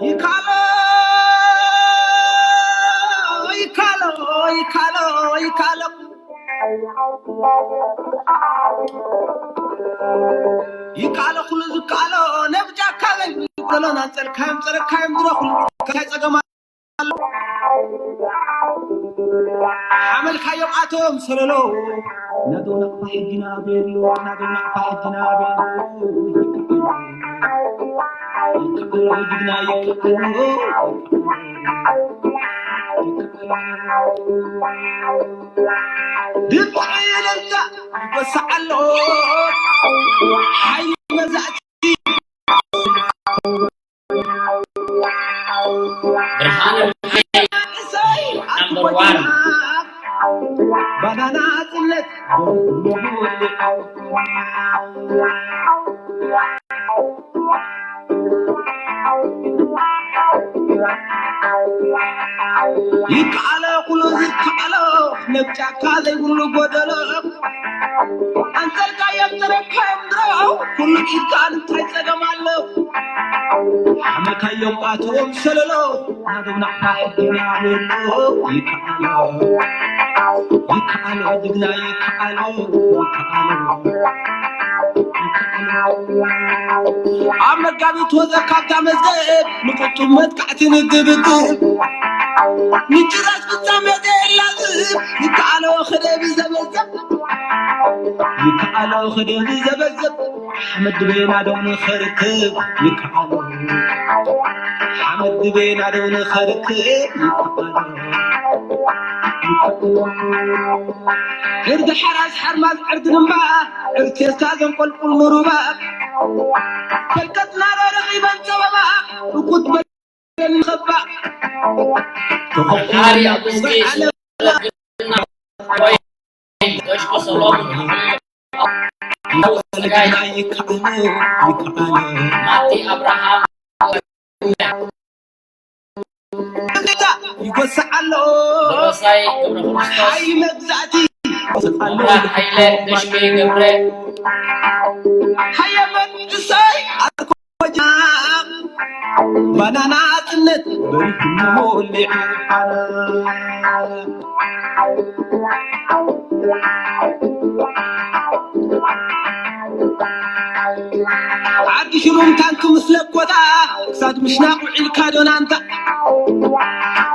ይካሎ ይካሎ ይካሎ ይካሎ ይካሎ ኩሉ ዝካሎ ነብጃካ ዘይ ዘሎ ናንጸልካዮም ጸረካዮም ድሮ ኩሉ እንታይ ጸገማ ሓመልካዮም ኣቶም ሰለሎ ናደው ናቕፋ ሕጊና ቤሎ ናደው ናቕፋ ሕጊና ቤሎ ይካሎ ጅግና ይካሎ ድምፂ ለዛ ይጎስዓሎ ሓይሊ መዛእቲ ብርሃነ ብርሃነ number one። ባናና ጽለት ይከኣሎ ኩሉ ዝከኣሎ ነብ ጫካ ዘይብሉ ጎደሎ ኣንጸልካዮም ተረካዮም ድሮ ኩሉ ኢድካ እንታይ ጸገም ኣሎ ሓመካዮም ኣትዎም ሰለሎ ናዶም ናቕፋ ሕድና የሎ ይከኣሎ ይከኣሎ ጅግና ይከኣሎ ይከኣሎ ኣብ መጋቢት ወፀ ካብታ መዝገብ ንቁጡብ መጥቃዕቲ ንግብግብ ንጭራስ ፍጻሜ ዘየላዝብ ይከኣሎ ክደብ ዘበዘብ ይከኣሎ ክደብ ዘበዘብ ሓመድ ድቤና ዶ ንኸርክብ ይከኣሎ ሓመድ ድቤና ዶ ንኸርክብ ይከኣሎ ዕርዲ ሓራስ ሓርማዝ ዕርዲ ድማ ዕርቴስታ ዘንቆልቁል ንሩባ ፈልቀትና ዶ ረኺበን ጸበባ እኩት በለን ኸባ ሃሪ ኣብ እስኪ ስለ ግና ወይ ቀሽቆ ሰሎሙን ሓምሉ ጸጋይ ይከኣሎ ይከኣሎ ማቲ ኣብርሃም ይጎስዕ ኣሎ በረሳይ ገብረ ክርስቶስ ሓይ መግዛእቲ መብራት ሓይለ ደሽኬ ገብረ ሃየ መንእሰይ ኣርኮጃ ባናና ጽነት በሪኹ ሞሊዑ ዓዲ ሽሩም ታንክ ምስ ለኮታ ክሳድ ምሽናቕ ውዒልካ ዶናንታ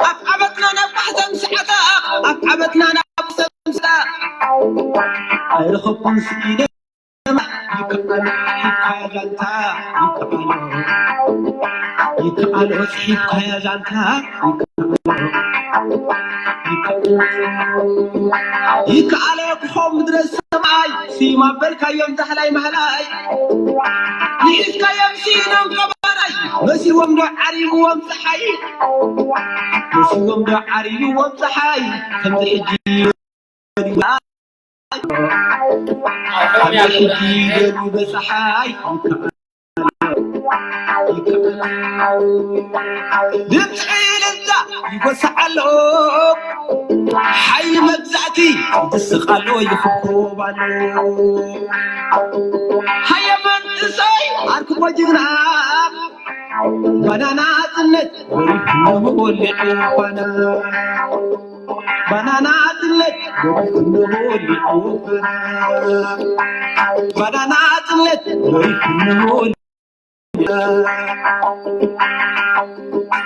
ኣብ ዓመትና ናብ ማሕዘን ሰዓታ ኣብ ዓመትና ናብ ሰምስታ ኣይረኸብኩን ስኢነ ይከኣሎ ሒብካያ ዛንታ ይከኣሎ ይከኣሎ ሒብካያ ዛንታ ይከኣሎ ይከኣሎ ክኾም ምድረ ሰማይ ስይማ በልካዮም ዛሕላይ ማህላይ ንሒዝካዮም ስኢኖም ቀባራይ መሲዎም ዶ ዓሪብዎም ፀሓይ መሲዎም ዶ ዓሪብዎም ፀሓይ ከምዚ ሕጂ ኣፎምያ ገብረ ይበሉ በፀሓይ ድምፂ ልዛ ይጎስዓሎ ሓይሊ መግዛእቲ ይድስቓሎ ይኽኮባሎ ሃየ መንእሰይ ኣርክቦ ጅግና ባናና ጽነት ወሪድክሞ ወሊዑ ፋና ባናና ጽነት ወሪድክሞ ወሊዑ ፋና ባናና ጽነት ወሪድክሞ ወሊዑ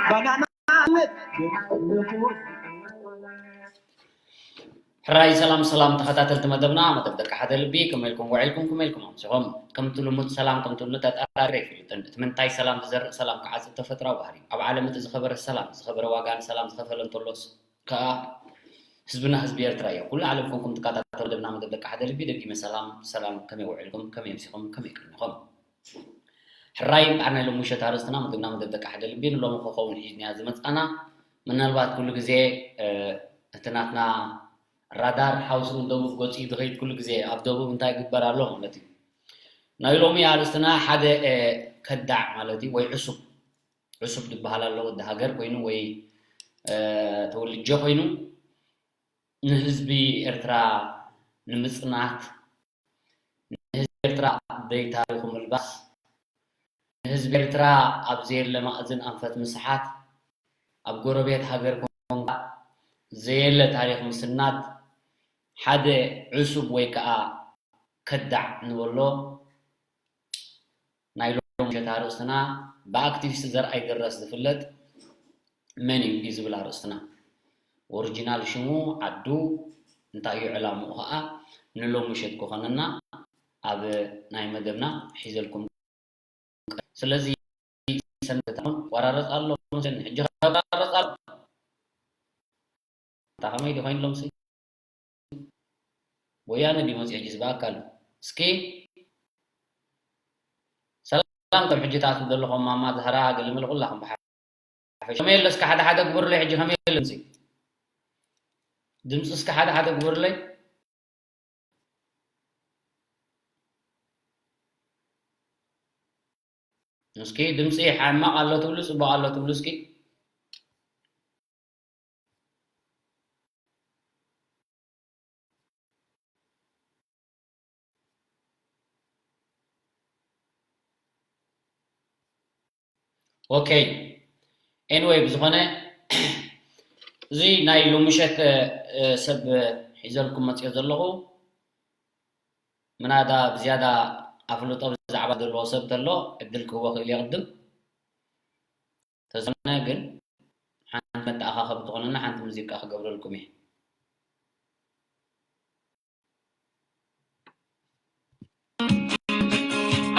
ባናና ጽነት ወሪድክሞ ወሊዑ ፋና ሕራይ ሰላም ሰላም ተኸታተልቲ መደብና መደብ ደቂ ሓደ ልቢ ከመይ ኢልኩም ውዒልኩም ከመይ ኢልኩም ኣምሲኹም ከምቲ ልሙድ ሰላም ከምቲ ልሙድ ኣጠራሪ ኣይፍልጥን እቲ ምንታይ ሰላም ዝዘርእ ሰላም ክዓጽድ ተፈጥራዊ ባህሪ ኣብ ዓለም እቲ ዝኸበረ ሰላም ዝኸበረ ዋጋ ንሰላም ዝኸፈለ እንተሎስ ከኣ ህዝብና ህዝቢ ኤርትራ እዮ ኩሉ ዓለም ኮንኩም ትከታተሉ መደብና መደብ ደቂ ሓደ ልቢ ደጊመ ሰላም ሰላም ከመይ ውዒልኩም ከመይ ኣምሲኹም ከመይ ቅኒኹም ሕራይ በዓል ናይ ሎሚ ምሸት ኣርእስትና መደብና መደብ ደቂ ሓደ ልቢ ንሎሚ ክኸውን ሒዝናያ ዝመጻና ምናልባት ኩሉ ግዜ እቲ ናትና ራዳር ሓውሲ ንደቡብ ገጺኡ ዝኸይድ ኩሉ ግዜ ኣብ ደቡብ እንታይ ይግበር ኣሎ ማለት እዩ ናይ ሎሚ ኣርእስትና ሓደ ከዳዕ ማለት እዩ ወይ ዕሱብ ዕሱብ ዝበሃል ኣሎ ወዲ ሃገር ኮይኑ ወይ ተወልጀ ኮይኑ ንህዝቢ ኤርትራ ንምጽናት ንህዝቢ ኤርትራ ደይ ታሪኹ ምልባስ ንህዝቢ ኤርትራ ኣብ ዘየለ ማእዝን ኣንፈት ምስሓት፣ ኣብ ጎረቤት ሃገር ኮንካ ዘየለ ታሪኽ ምስናድ፣ ሓደ ዕሱብ ወይ ከኣ ከዳዕ ንበሎ ናይ ሎሚ ምሸት ኣርእስትና ብኣክቲቪስት ዘርኣይ ገረስ ዝፍለጥ መን እዩ እዩ ዝብል ኣርእስትና። ኦሪጂናል ሽሙ፣ ዓዱ፣ እንታይ እዩ ዕላምኡ ከኣ ንሎሚ ምሸት ክኾነና ኣብ ናይ መደብና ሒዘልኩም። ስለዚ ሰንበት እውን ይቆራረጽ ኣሎ፣ ሕጂ ከቆራረጽ ኣሎ። እንታይ ከመይ ድዩ ኮይኑ ሎምሲ? ወያነ ድዩ መጺኡ ሕጂስ ብኣካል? እስኪ ሰላም ከም ሕጂ ትኣትዉ ዘለኹም ማማ ዛህራ ገለመለ ኩላኹም ብሓፈሻ። ከመይ ኣሎ እስኪ ሓደ ሓደ ግበሩለይ ሕጂ ከመይ ኣሎ ድምጺ? ድምጺ እስኪ ሓደ ሓደ ግበሩለይ። እስኪ ድምጺ ሕማቕ ኣሎ ትብሉ ጽቡቕ ኣሎ ትብሉ እስኪ። ኦኬ፣ ኤኒወይ ብዝኾነ እዚ ናይ ሎምሸት ሰብ ሒዘልኩም መፅኦ ዘለኹ ምናዳ ብዝያዳ ኣፍልጦ ብዛዕባ ዘለዎ ሰብ ተሎ ዕድል ክህቦ ክእል እየ ቅድም። ተዘነ ግን ሓንቲ መተኣኻኸቢ ትኾነና ሓንቲ ሙዚቃ ክገብረልኩም እየ።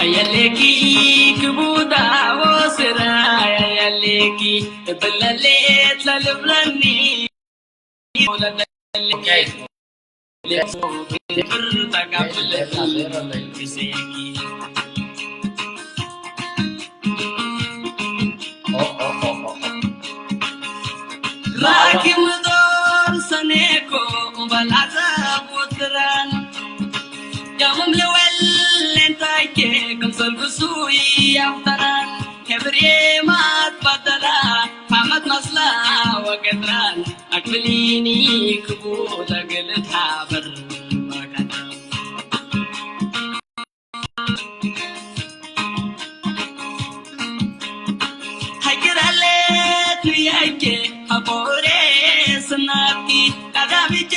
ኣየሌኪ ክቡዳ ወስራ ኣየሌኪ እብለሌት ለልብለኒ ራኪ ምዶር ሰኔኮ በላዛ ቁጥራን ያሙም ልወል እንታይኬ ክምሰልብሱ ያፍተራን ሕብሬ ማት ባደላ ሓመት መስላ ወገድራን ኣክብሊኒ ክቡ ለግልት ሓበር ሃይክራለት ያይኬ ኣቦሬ ስናኪ ቀዳሚቼ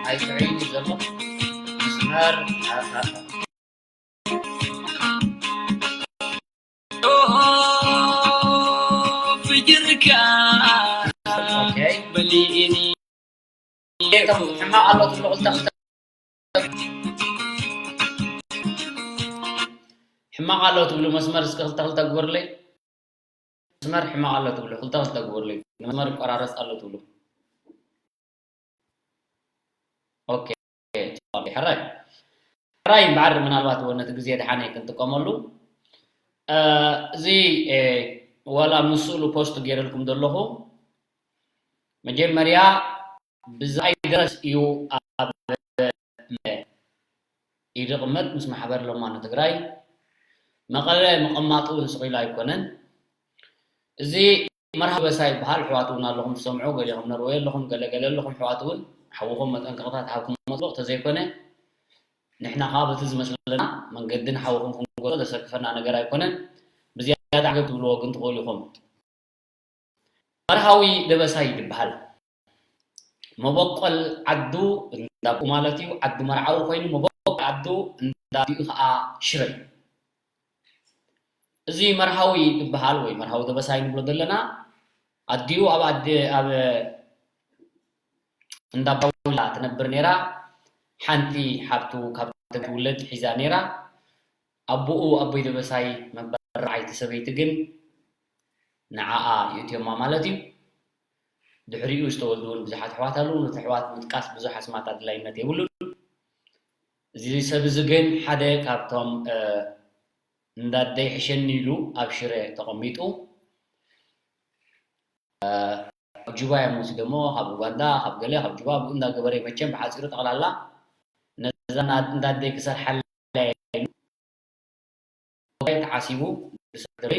ኣይስዕይኒ ዘሎ መስመር ፍጅርካ በሊኒ ሕማቕ ኣሎ ትብሉ ክልተ ክልተ ሕማቕ ኣሎ ትብሉ መስመር እስከ ክልተ ክልተ ግበሩለይ። መስመር ሕማቕ ኣሎ ትብሉ ክልተ ክልተ ግበሩለይ። መስመር ይቆራረጽ ኣሎ ትብሉ። ኦኬ፣ ሕራይ ሕራይ እምበኣር ምናልባት እውን ነቲ ግዜ ደሓነ ክንጥቀመሉ። እዚ ዋላ ምስሉ ፖስት ገይረልኩም ዘለኹ መጀመርያ ብዛይ ድረስ እዩ ኣብ ኢድ ቅመጥ ምስ ማሕበር ለማኖ ትግራይ መቐለ ምቕማጡ እውን ስቕ ኢሉ ኣይኮነን። እዚ መርሃዊ በሳ ይበሃል። ኣሕዋት እውን ኣለኹም ትሰምዑ፣ ገሊኹም ነርወይ ኣለኹም፣ ገለ ገለ ኣለኹም ኣሕዋት እውን ሓውኹም መጠንቀቕታ ተሃብኩም መጥበቕ ተዘይኮነ ንሕና ከዓ በቲ ዝመስለና መንገዲ ንሓውኹም ክንጎሎ ዘሰክፈና ነገር ኣይኮነን። ብዝያዳ ዓገብ ትብልዎ ግን ትኽእሉ ኢኹም። መርሃዊ ደበሳይ ይበሃል። መበቆል ዓዱ እንዳብኡ ማለት እዩ። ዓዱ መርዓዊ ኮይኑ መበቆል ዓዱ እንዳብኡ ከዓ ሽረ እዩ። እዚ መርሃዊ ዝበሃል ወይ መርሃዊ ደበሳይ ንብሎ ዘለና ኣዲኡ ኣብ ኣዲ ኣብ እንዳባዊላ ትነብር ነይራ። ሓንቲ ሓብቱ ካብ ትውለድ ሒዛ ነይራ። ኣቦኡ ኣቦይ ደበሳይ መበል ራዓይቲ ሰበይቲ ግን ንዓኣ ይእትዮማ ማለት እዩ። ድሕሪኡ ዝተወልዱ እውን ብዙሓት ኣሕዋት ኣለዉ። ነቲ ኣሕዋት ምጥቃስ ብዙሕ ኣስማት ኣድላይነት የብሉን። እዚ ሰብ እዚ ግን ሓደ ካብቶም እንዳደይ ሕሸኒ ኢሉ ኣብ ሽረ ተቐሚጡ ካብ ጁባ እዮም ወሲዶሞ፣ ካብ ኡጋንዳ፣ ካብ ገለ፣ ካብ ጁባ ብኡ እንዳገበረ መቸም ብሓፂሩ ጠቕላላ ነዛ እንዳደይ ክሰርሓላ ተዓሲቡ ዝሰደሪ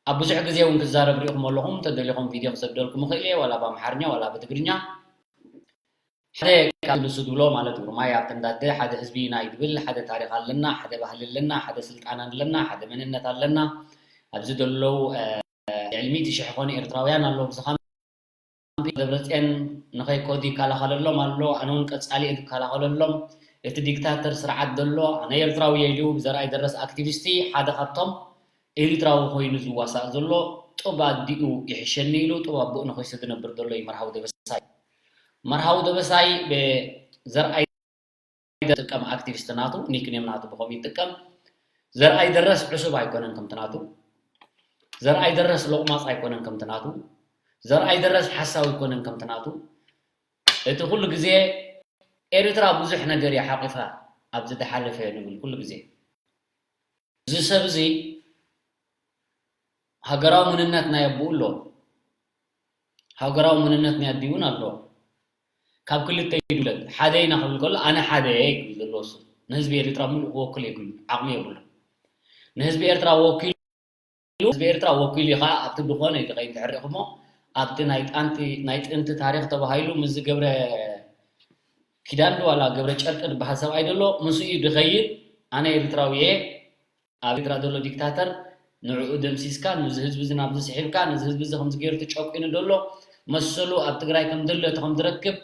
ኣብ ብዙሕ ግዜ እውን ክዛረብ ሪኢኹም ኣለኹም። ተደሊኹም ቪድዮ ክሰደልኩም እኽእል እየ፣ ዋላ ብኣምሓርኛ ዋላ ብትግርኛ። ሓደ ካብ ንሱ ዝብሎ ማለት እዩ፣ ርማይ ኣብቲ እንዳደ ሓደ ህዝቢ ኢና ይብል፣ ሓደ ታሪኽ ኣለና፣ ሓደ ባህሊ ኣለና፣ ሓደ ስልጣን ኣለና፣ ሓደ መንነት ኣለና። ኣብዚ ዘለዉ ልዕሊ ሚእቲ ሽሕ ዝኾኑ ኤርትራውያን ኣለዉ። ብዝኻ ደብረፅዮን ንኸይከዱ ይከላኸለሎም ኣሎ። ኣነ እውን ቀፃሊ እየ ዝከላኸለሎም። እቲ ዲክታተር ስርዓት ዘሎ ኣነ ኤርትራዊ እየ ኢሉ ብዘርኣይ ደረስ ኣክቲቪስቲ ሓደ ካብቶም ኤርትራዊ ኮይኑ ዝዋሳእ ዘሎ ጡብ ኣዲኡ ይሕሸኒ ኢሉ ጡብ ኣቦኡ ነኺሱ ዝነብር ዘሎ እዩ መርሃዊ ደበሳይ። መርሃዊ ደበሳይ ብዘርኣይ ዝጥቀም ኣክቲቪስት ናቱ ኒክኔም ናቱ ብኸምኡ ይጥቀም። ዘርኣይ ደረስ ዕሱብ ኣይኮነን ከምቲ ናቱ። ዘርኣይ ደረስ ሎቕማፅ ኣይኮነን ከምቲ ናቱ። ዘርኣይ ደረስ ሓሳዊ ኣይኮነን ከምቲ ናቱ። እቲ ኩሉ ግዜ ኤርትራ ብዙሕ ነገር እያ ሓቂፋ ኣብዚ ዝሓለፈ ንብል ኩሉ ግዜ። እዚ ሰብ እዚ ሃገራዊ መንነት ናይ ኣቦኡ ኣሎ። ሃገራዊ መንነት ናይ ኣዲኡ እውን ኣሎ። ካብ ክልተ ይውለድ። ሓደ ኢና ክብል ከሎ ኣነ ሓደ እየ ክብል ዘለዎ እሱ። ንህዝቢ ኤርትራ ምሉእ ክወክል የብሉ፣ ዓቕሚ የብሉ። ንህዝቢ ኤርትራ ወኪሉ፣ ህዝቢ ኤርትራ ወኪሉ እዩ ከዓ ኣብቲ ዝኾነ ይድኸይ እንድሕር ሪእኹሞ ኣብቲ ናይ ጣንቲ ናይ ጥንቲ ታሪኽ ተባሂሉ ምስዚ ገብረ ኪዳን ዶ ዋላ ገብረ ጨርቂ ዝበሃል ሰብኣይ ዘሎ ምስኡ እዩ ድኸይድ። ኣነ ኤርትራዊ እየ፣ ኣብ ኤርትራ ዘሎ ዲክታተር ንዕኡ ደምሲስካ፣ ነዚ ህዝቢ እዚ ናብዚ ስሒብካ፣ ነዚ ህዝቢ እዚ ከምዚ ገይሩ ተጨቂኑ ዘሎ መሰሉ ኣብ ትግራይ ከም ዘሎ እቲ ከም ዝረክብ፣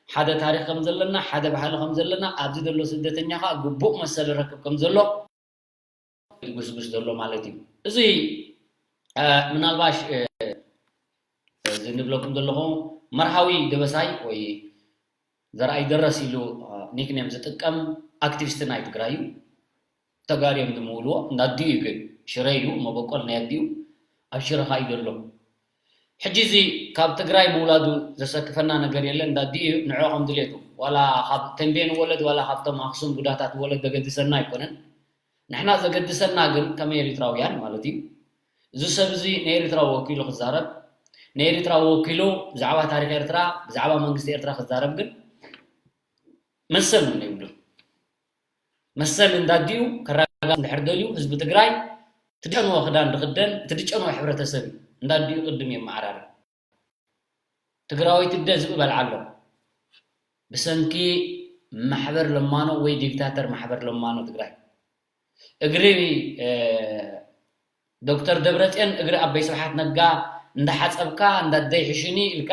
ሓደ ታሪኽ ከም ዘለና፣ ሓደ ባህሊ ከም ዘለና፣ ኣብዚ ዘሎ ስደተኛ ከዓ ግቡእ መሰል ይረክብ ከም ዘሎ ይጉስጉስ ዘሎ ማለት እዩ። እዚ እ፣ ምናልባሽ እ፣ እዚ ንብለኩም ዘለኹ መርሃዊ ደበሳይ ወይ ዘርኣይ ደረስ ኢሉ ኒክኔም ዝጥቀም ኣክቲቪስት ናይ ትግራይ እዩ። ተጋሩ እዮም ዝምውልዎ። እንዳ ኣዲኡ እዩ ግን ሽረ እዩ፣ መበቆል ናይ ኣዲኡ ኣብ ሽረ ኸኣ እዩ ዘሎ። ሕጂ እዚ ካብ ትግራይ ምውላዱ ዘሰክፈና ነገር የለን። እንዳ ኣዲኡ እዩ፣ ንዕኦ ከም ድሌቱ ዋላ ካብ ተምቤን ወለድ ዋላ ካብቶም ኣክሱም ቡዳታት ወለድ ዘገድሰና ኣይኮነን። ንሕና ዘገድሰና ግን ከም ኤሪትራውያን ማለት እዩ፣ እዚ ሰብ እዚ ንኤሪትራ ወኪሉ ክዛረብ፣ ንኤሪትራ ወኪሉ ብዛዕባ ታሪኽ ኤርትራ ብዛዕባ መንግስቲ ኤርትራ ክዛረብ ግን መሰል እውን የብሉን። መሰል እንዳዲኡ ከረጋግጽ እንድሕር ደልዩ ህዝቢ ትግራይ ትድጨንዎ ክዳን ድኽደን እቲ ድጨንዎ ሕብረተሰብ እዩ። እንዳዲኡ ቅድም የመዓራሪ። ትግራወይቲ ኣደ ዝብኢ በልዓ ኣሎ። ብሰንኪ ማሕበር ለማኖ ወይ ዲክታተር ማሕበር ለማኖ ትግራይ እግሪ ዶክተር ደብረፅዮን እግሪ ኣበይ ስብሓት ነጋ እንዳሓፀብካ እንዳደይ ሕሽኒ ኢልካ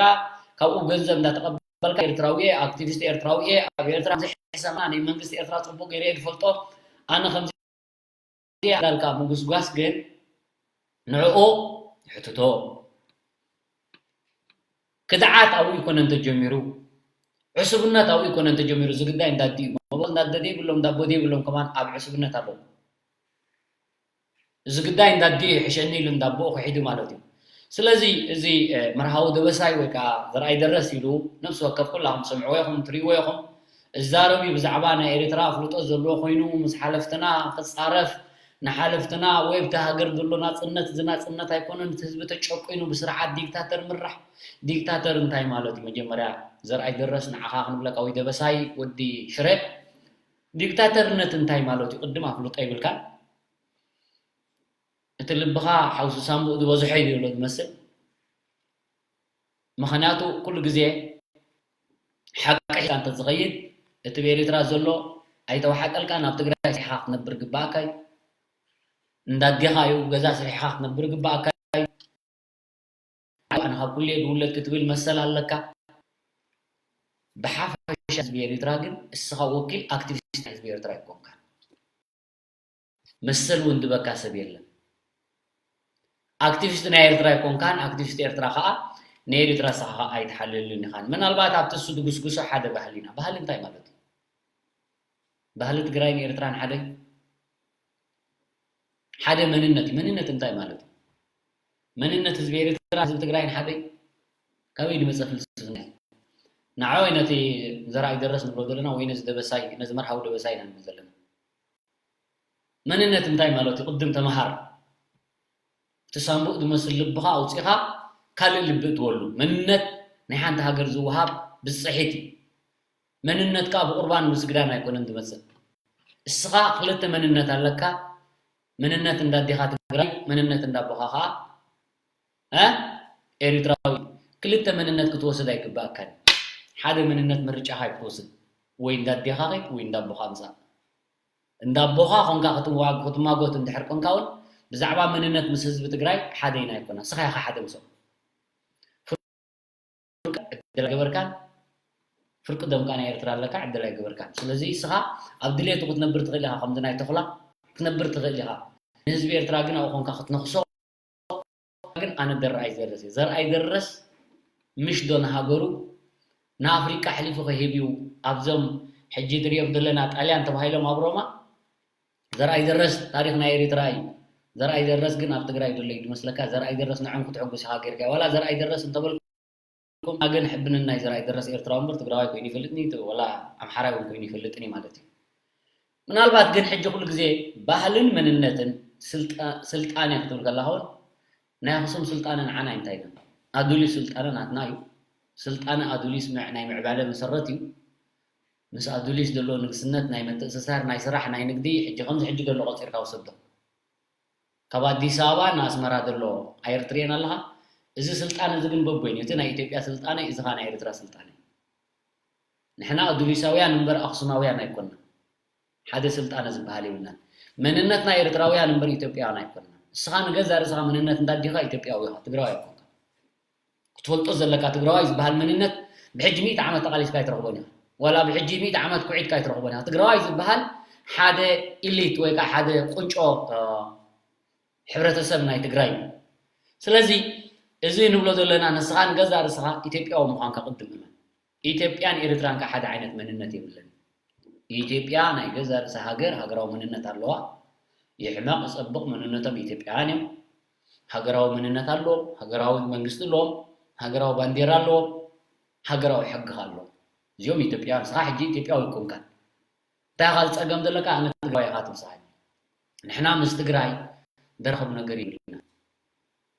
ካብኡ ገንዘብ እንዳተቐበልካ ኤርትራዊ እየ ኣክቲቪስት ኤርትራዊ እየ ኣብ ኤርትራ ዝሕሰማ ናይ መንግስቲ ኤርትራ ፅቡቅ ገይረ ዝፈልጦ ኣነ ከምዚ እንዳልካ ምጉስጓስ ግን ንዕኡ ይሕትቶ። ክድዓት ኣብኡ ኣይኮነን ተጀሚሩ፣ ዕሱብነት ኣብኡ ኣይኮነን ተጀሚሩ። እዚ ግዳይ እንዳዲ እዩ መበል እንዳደ ዘይብሎም እንዳቦ ዘይብሎም ከማን ኣብ ዕሱብነት ኣለዉ። እዚ ግዳይ እንዳዲ እዩ ሕሸኒ ኢሉ እንዳቦኡ ክሒዱ ማለት እዩ። ስለዚ እዚ መርሃዊ ደበሳይ ወይ ከዓ ዘርኣይ ደረስ ኢሉ ነብሲ ወከፍ ኩላኹም ትሰምዕዎ ኢኹም ትርእይዎ ኢኹም። እዛረብ እዩ ብዛዕባ ናይ ኤርትራ ኣፍልጦ ዘለዎ ኮይኑ ምስ ሓለፍትና ክፃረፍ ንሓለፍትና ወይ ኣብቲ ሃገር ዘሎ ናፅነት እዚ ናፅነት ኣይኮነን እቲ ህዝቢ ተጨቂኑ ብስርዓት ዲክታተር ምራሕ። ዲክታተር እንታይ ማለት እዩ? መጀመርያ ዘርኣይ ደረስ ንዓኻ ክንብለካ ወይ ደበሳይ ወዲ ሽረ ዲክታተርነት እንታይ ማለት እዩ? ቅድም ኣፍልጦ ይብልካን እቲ ልብኻ ሓውሲ ሳምቡእ ዝበዝሖ እዩ ዝብሎ ዝመስል። ምኽንያቱ ኩሉ ግዜ ሓቂ ሒዝካ እንተዝኸይድ እቲ ብኤሪትራ ዘሎ ኣይተዋሓጠልካ ናብ ትግራይ ስሒኻ ክትነብር ግባኣካ እዩ። እንዳዴኻ እዩ ገዛ ስሒኻ ክትነብር ግባኣካ እዩ። ኣነ ካብ ኩልየ ዝውለድ ክትብል መሰል ኣለካ። ብሓፈሻ ህዝቢ ኤሪትራ ግን እስኻ ወኪል ኣክቲቪስት ህዝቢ ኤሪትራ ኣይኮንካን። መሰል እውን ድበካ ሰብ የለን። ኣክቲቪስት ናይ ኤርትራ ኣይኮንካን ኣክቲቪስት ኤርትራ ከዓ ንኤሪትራ እስኻ ከዓ ኣይትሓልልን ኢኻን ምናልባት ኣብቲ እሱ ድጉስጉሶ ሓደ ባህሊ ኢና ባህሊ እንታይ ማለት እዩ? ባህሊ ትግራይን ኤርትራን ሓደ ሓደ መንነት እዩ መንነት እንታይ ማለት እዩ? መንነት ህዝቢ ኤርትራ ህዝቢ ትግራይን ሓደ እዩ? ካበይ ድመፀ ፍልስፍና እዩ? ንዓ ወይ ነቲ ዘርኣይ ደረስ ንብሎ ዘለና ወይ ነዚ ደበሳይ ነዚ መርሃዊ ደበሳይ ኢና ንብል ዘለና መንነት እንታይ ማለት እዩ ቅድም ተምሃር እቲ ሳንቡእ ዝመስል ልብኻ ኣውፂኻ ካልእ ልቢ እትወሉ መንነት ናይ ሓንቲ ሃገር ዝወሃብ ብፅሒት እዩ መንነትካ ብቁርባን ምስግዳን ኣይኮነን ዝመፅእ እስኻ ክልተ መንነት ኣለካ። መንነት እንዳ ኣዴኻ ትግራይ፣ መንነት እንዳ ኣቦኻ ኸዓ እ ኤሪትራዊ። ክልተ መንነት ክትወስድ ኣይግባእካን። ሓደ መንነት ምርጫኻ እዩ ክትወስድ። ወይ እንዳ ኣዴኻ ኸይድ ወይ እንዳ ኣቦኻ ምጻእ። እንዳ ኣቦኻ ኾንካ ክትዋ- ክትማጎት እንድሕር ኮንካ እውን ብዛዕባ መንነት ምስ ህዝቢ ትግራይ ሓደ ኢና ኣይኮና። እስኻ ኢኻ ሓደ ምስኦም። ዕድል ኣይገበርካን። ፍርቂ ደምካ ናይ ኤርትራ ኣለካ፣ ዕድል ኣይገበርካን። ስለዚ እስኻ ኣብ ድሌቱ ክትነብር ትኽእል ኢኻ፣ ከምዚ ናይ ተኹላ ክትነብር ትኽእል ኢኻ። ንህዝቢ ኤርትራ ግን ኣብኡ ኮንካ ክትነኽሶ ግን ኣነ ደርኣይ ደረስ እየ። ዘርኣይ ደረስ ምሽ ዶ ንሃገሩ ንኣፍሪቃ ኣሕሊፉ ከሂብ እዩ። ኣብዞም ሕጂ ትሪኦም ዘለና ጣልያን ተባሂሎም ኣብ ሮማ ዘርኣይ ደረስ ታሪኽ ናይ ኤሪትራ እዩ። ዘርኣይ ደረስ ግን ኣብ ትግራይ ዘሎ እዩ ዝመስለካ። ዘርኣይ ደረስ ንዕኦም ክትሕጉስ ኢኻ ጌርካ። ዋላ ዘርኣይ ደረስ እንተበልኩም ኣገን ሕብንን ናይ ዘርኣይ ደረስ ኤርትራዊ እምበር ትግራዋይ ኮይኑ ይፈልጥኒ፣ ወላ ኣምሓራይ እውን ኮይኑ ይፈልጥኒ ማለት እዩ። ምናልባት ግን ሕጂ ኩሉ ግዜ ባህልን መንነትን ስልጣ- ስልጣነ ክትብል ከለኻ እውን ናይ ኣኽሱም ስልጣነ ንዓና እንታይ ኢና? ኣዱሊስ ስልጣነ ናትና እዩ። ስልጣነ ኣዱሊስ ምዕ- ናይ ምዕባለ መሰረት እዩ። ምስ ኣዱሊስ ዘሎ ንግስነት ናይ ምትእስሳር፣ ናይ ስራሕ፣ ናይ ንግዲ፣ ሕጂ ከምዚ ሕጂ ዘሎ ቆጺርካ ውሰዶ። ካብ ኣዲስ ኣበባ ንኣስመራ ዘሎ ኣየር ትርእየን ኣለኻ። እዚ ስልጣነ እዚ ግን በቦይን እዩ። እቲ ናይ ኢትዮጵያ ስልጣነ፣ እዚ ኸኣ ናይ ኤርትራ ስልጣነ እዩ። ንሕና ኣዱሊሳውያን እምበር ኣኽሱማውያን ኣይኮንና። ሓደ ስልጣነ ዝበሃል የብልናን። መንነትና ኤርትራውያን እምበር ኢትዮጵያውያን ኣይኮንና። ንስኻ ንገዛእ ርእስኻ መንነት እንዳ ኣዴኻ ኢትዮጵያዊ ኢኻ፣ ትግራዋይ ኣይኮንካ። ክትፈልጦ ዘለካ ትግራዋይ ዝበሃል መንነት ብሕጂ ሚእቲ ዓመት ተቓሊስካ ኣይትረኽቦን ኢኻ። ዋላ ብሕጂ ሚእቲ ዓመት ኩዒትካ ኣይትረኽቦን ኢኻ። ትግራዋይ ዝበሃል ሓደ ኢሊት ወይ ከዓ ሓደ ቁንጮ፣ እ፣ ሕብረተሰብ ናይ ትግራይ እዩ። ስለዚ እዚ ንብሎ ዘለና ንስኻ ንገዛእ ርእስኻ ኢትዮጵያዊ ምዃንካ ቅድም እመን። ኢትዮጵያን ኤርትራን ከዓ ሓደ ዓይነት መንነት የብለን። ኢትዮጵያ ናይ ገዛእ ርእሳ ሃገር፣ ሃገራዊ መንነት ኣለዋ። ይሕመቕ ይጸብቕ መንነቶም ኢትዮጵያውያን እዮም። ሃገራዊ መንነት ኣለዎም፣ ሃገራዊ መንግስቲ ኣለዎም፣ ሃገራዊ ባንዴራ ኣለዎም፣ ሃገራዊ ሕጊ ከኣ ኣለዎም። እዚኦም ኢትዮጵያውያን፣ ንስኻ ሕጂ ኢትዮጵያዊ ኣይኮንካን። እንታይ ኢኻ ዝጸገም ዘለካ? ኣነ ትግራዋይ ኢኻ ትብል ሰሓይ። ንሕና ምስ ትግራይ ደራኸብ ነገር የብልና።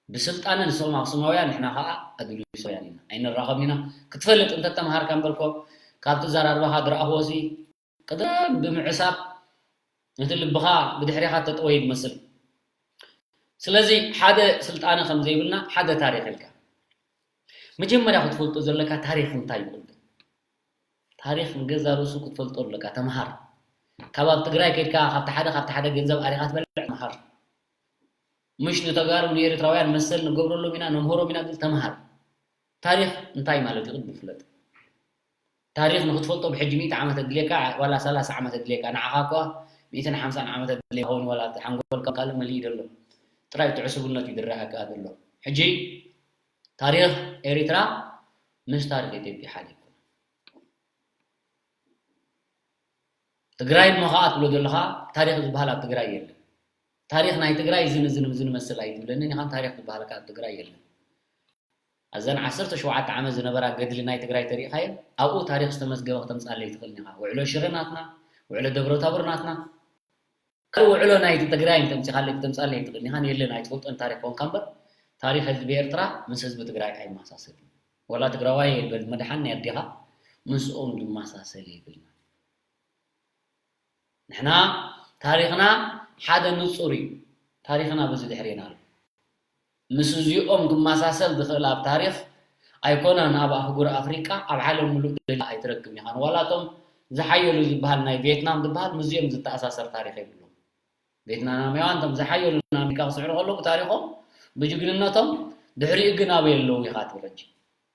ብስልጣነ ንሶም ኣኽሱማውያን፣ ንሕና ኸዓ ኣዱሊሳውያን ኢና። ኣይንራኸብን ኢና። ክትፈልጥ እንተተምሃርካ እምበልኮ፣ ካብቲ ዘራርባኻ ዝረኣኽዎ ሲ፣ ቅደም ብምዕሳብ ነቲ ልብኻ ብድሕሬኻ ተጠወየ ትመስል። ስለዚ ሓደ ስልጣነ ከም ዘይብልና፣ ሓደ ታሪኽ ኢልካ። መጀመርያ ክትፈልጦ ዘለካ ታሪኽ እንታይ እዩ ቅድም። ታሪኽ ንገዛ ርእሱ ክትፈልጦ ኣለካ። ተምሃር። ካብ ኣብ ትግራይ ከይድካ ካብቲ ሓደ፣ ካብቲ ሓደ ገንዘብ ኣሪኻ ትበልዕ፣ ተምሃር። ምሽ ንተጋሩ ንኤርትራውያን መሰል ንገብረሎም ኢና፣ ነምህሮም ኢና ዝብል ተምሃር። ታሪኽ እንታይ ማለት እዩ ቅድም ፍለጥ። ታሪኽ ንክትፈልጦ ብሕጂ ሚእቲ ዓመት ኣድልየካ፣ ዋላ ሰላሳ ዓመት ኣድልየካ። ንዓኻ እኳ ሚእትን ሓምሳን ዓመት ኣድልየካ ይኸውን፣ ዋላ እቲ ሓንጎልካ ካልእ መሊኡ ዘሎ። ጥራይ እቲ ዕሱብነት እዩ ዝረኣየካ ዘሎ። ሕጂ ታሪኽ ኤሪትራ ምስ ታሪኽ ኢትዮጵያ ሓደ ኣይኮነን። ትግራይ እሞ ኸዓ ትብሎ ዘለኻ ታሪኽ ዝበሃል ኣብ ትግራይ የለን። ታሪኽ ናይ ትግራይ እዝን እዝን እዝን መስል ኣይትብለንን ኢኻን፣ ታሪኽ ዝበሃል ከኣ ኣብ ትግራይ የለን። ኣዘን ዓሰርተ ሸውዓተ ዓመት ዝነበራ ገድሊ ናይ ትግራይ ተሪእኻየን፣ ኣብኡ ታሪኽ ዝተመዝገበ ክተምጻለይ ትኽእልን ኢኻ። ውዕሎ ሽረ ናትና፣ ውዕሎ ደብረ ታቦር ናትና። ካልእ ውዕሎ ናይ ትግራይ እንተምጺኻለይ ክተምጻለይ ትኽእልን ኢኻን፣ የለን ኣይትፈልጦን ታሪኽ ኮንካ እምበር፣ ታሪኽ ህዝቢ ኤርትራ ምስ ህዝቢ ትግራይ ኣይመሳሰልን። ወላ ትግራዋይ በል መድሓን ናይ ኣዴኻ ምስኦም ዝመሳሰል የብልና። ንሕና ታሪኽና ሓደ ንጹር እዩ። ታሪኽና በዚ ድሕሬና ኣሎ። ምስ እዚኦም ክመሳሰል ዝኽእል ኣብ ታሪኽ ኣይኮነን፣ ኣብ ኣህጉር ኣፍሪቃ፣ ኣብ ዓለም ምሉእ ደረጃ ኣይትረክብን ኢኻ። ዋላ እቶም ዝሓየሉ ዝበሃል ናይ ቪየትናም ዝበሃል ምስዚኦም ዝተኣሳሰር ታሪኽ የብሎም። ቬትናማውያን እቶም ዝሓየሉ ንኣሜሪካ ክስዕሩ ከለዉ ብታሪኾም፣ ብጅግንነቶም፣ ድሕሪኡ ግን ኣበይ ኣለዉ ኢኻ ትብል ሕጂ።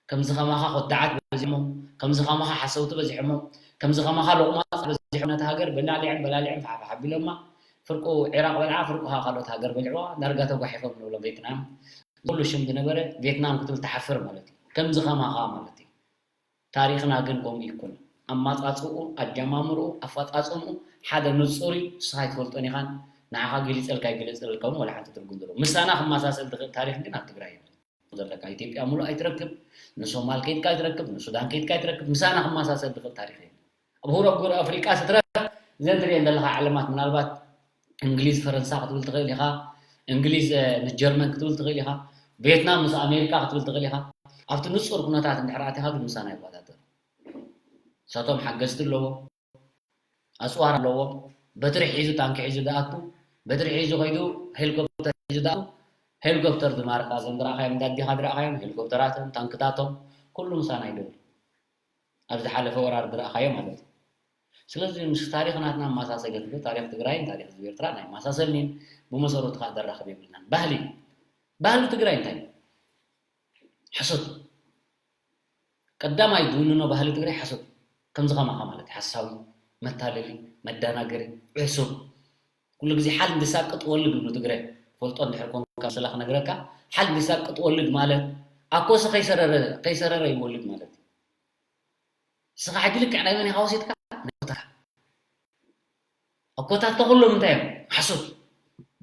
ከምዚ ከማኻ ኮዳዓት በዚሖሞም፣ ከምዚ ከማኻ ሓሰውቲ በዚሖሞም፣ ከምዚ ከማኻ ሎቕማጽ በዚሖም ነታ ሃገር በላሊዐን በላሊዐን ፋሕፋሕ ኣቢሎማ። ፍርቁ ዒራቕ በልዓ፣ ፍርቁ ኸኣ ካልኦት ሃገር በልዕዋ፣ ዳርጋ ተጓሒፎም ንብሎ ቬትናም። ኩሉ ሽም ዝነበረ ቬትናም ክትብል ትሓፍር ማለት እዩ። ከምዚ ከማኻ ማለት እዩ። ታሪኽና ግን ከምኡ ይኩን። ኣማጻጽኡ፣ ኣጀማምርኡ፣ ኣፈጻጽምኡ ሓደ ንጹር እዩ። ንስኻ ኣይትፈልጦን ኢኻን፣ ንዓኻ ገሊጸልካ ኣይገለጸልካ እውን ዋላ ሓንቲ ትርጉም ዘለዎ። ምሳና ክመሳሰል ዝኽእል ታሪኽ ግን ኣብ ትግራይ የለን። ዘለካ ኢትዮጵያ ሙሉእ ኣይትረክብ፣ ንሶማል ከይድካ ኣይትረክብ፣ ንሱዳን ከይድካ ኣይትረክብ። ምሳና ክመሳሰል ዝኽእል ታሪኽ የለን። ኣብ ሁር ኣህጉር ኣፍሪቃ ስትረፍ እዘን ትሪኤን ዘለኻ ዓለማት ምናልባት እንግሊዝ ፈረንሳ ክትብል ትኽእል ኢኻ፣ እንግሊዝ፣ እ፣ ንጀርመን ክትብል ትኽእል ኢኻ፣ ቬትናም ምስ ኣሜሪካ ክትብል ትኽእል ኢኻ። ኣብቲ ንጹር ኩነታት እንድሕር ኣቲኻ ግን ምሳና ይወዳደር። ንሳቶም ሓገዝቲ ኣለዎም፣ ኣጽዋር ኣለዎም፣ በትሪ ሒዙ ታንኪ ሒዙ ዝኣቱ፣ በትሪ ሒዙ ከይዱ ሄሊኮፕተር ሒዙ ዝኣቱ፣ ሄሊኮፕተር ዝማርካ እዞም ዝረኣኻዮም እንዳዲኻ ዝረኣኻዮም ሄሊኮፕተራቶም ታንክታቶም ኩሉ ምሳና ይደውል። ኣብ ዝሓለፈ ወራር ዝረኣኻዮ ማለት እዩ። ስለዚ ምስ ታሪኽ ናትና መሳሰል የብሉ። ታሪኽ ትግራይን ታሪኽ ህዝቢ ኤርትራ ናይ መሳሰል እኒን ብመሰረቱ ከዓ ዘራኽብ የብልናን። ባህሊ ባህሊ ትግራይ እንታይ እዩ? ሕሶት። ቀዳማይ ዝውንኖ ባህሊ ትግራይ ሓሶት። ከምዚ ከማኻ ማለት ሓሳዊ፣ መታለሊ፣ መዳናገሪ፣ ዕሱብ። ኩሉ ግዜ ሓል እንድሳቅጥ ወልድ ይብሉ ትግረ። ፈልጦ እንድሕር ኮንካ ስላ ክነግረካ ሓል እንድሳቅጥ ወልድ ማለት ኣኮሲ ከይሰረረ ከይሰረረ ይወልድ ማለት እዩ። ንስኻ ሕጂ ልክዕ ናይ መን ኢኻ ወሲድካ? ናይ ኮታካ። ኣኮታትካ ኩሎም እንታይ እዮም? ሓሶት።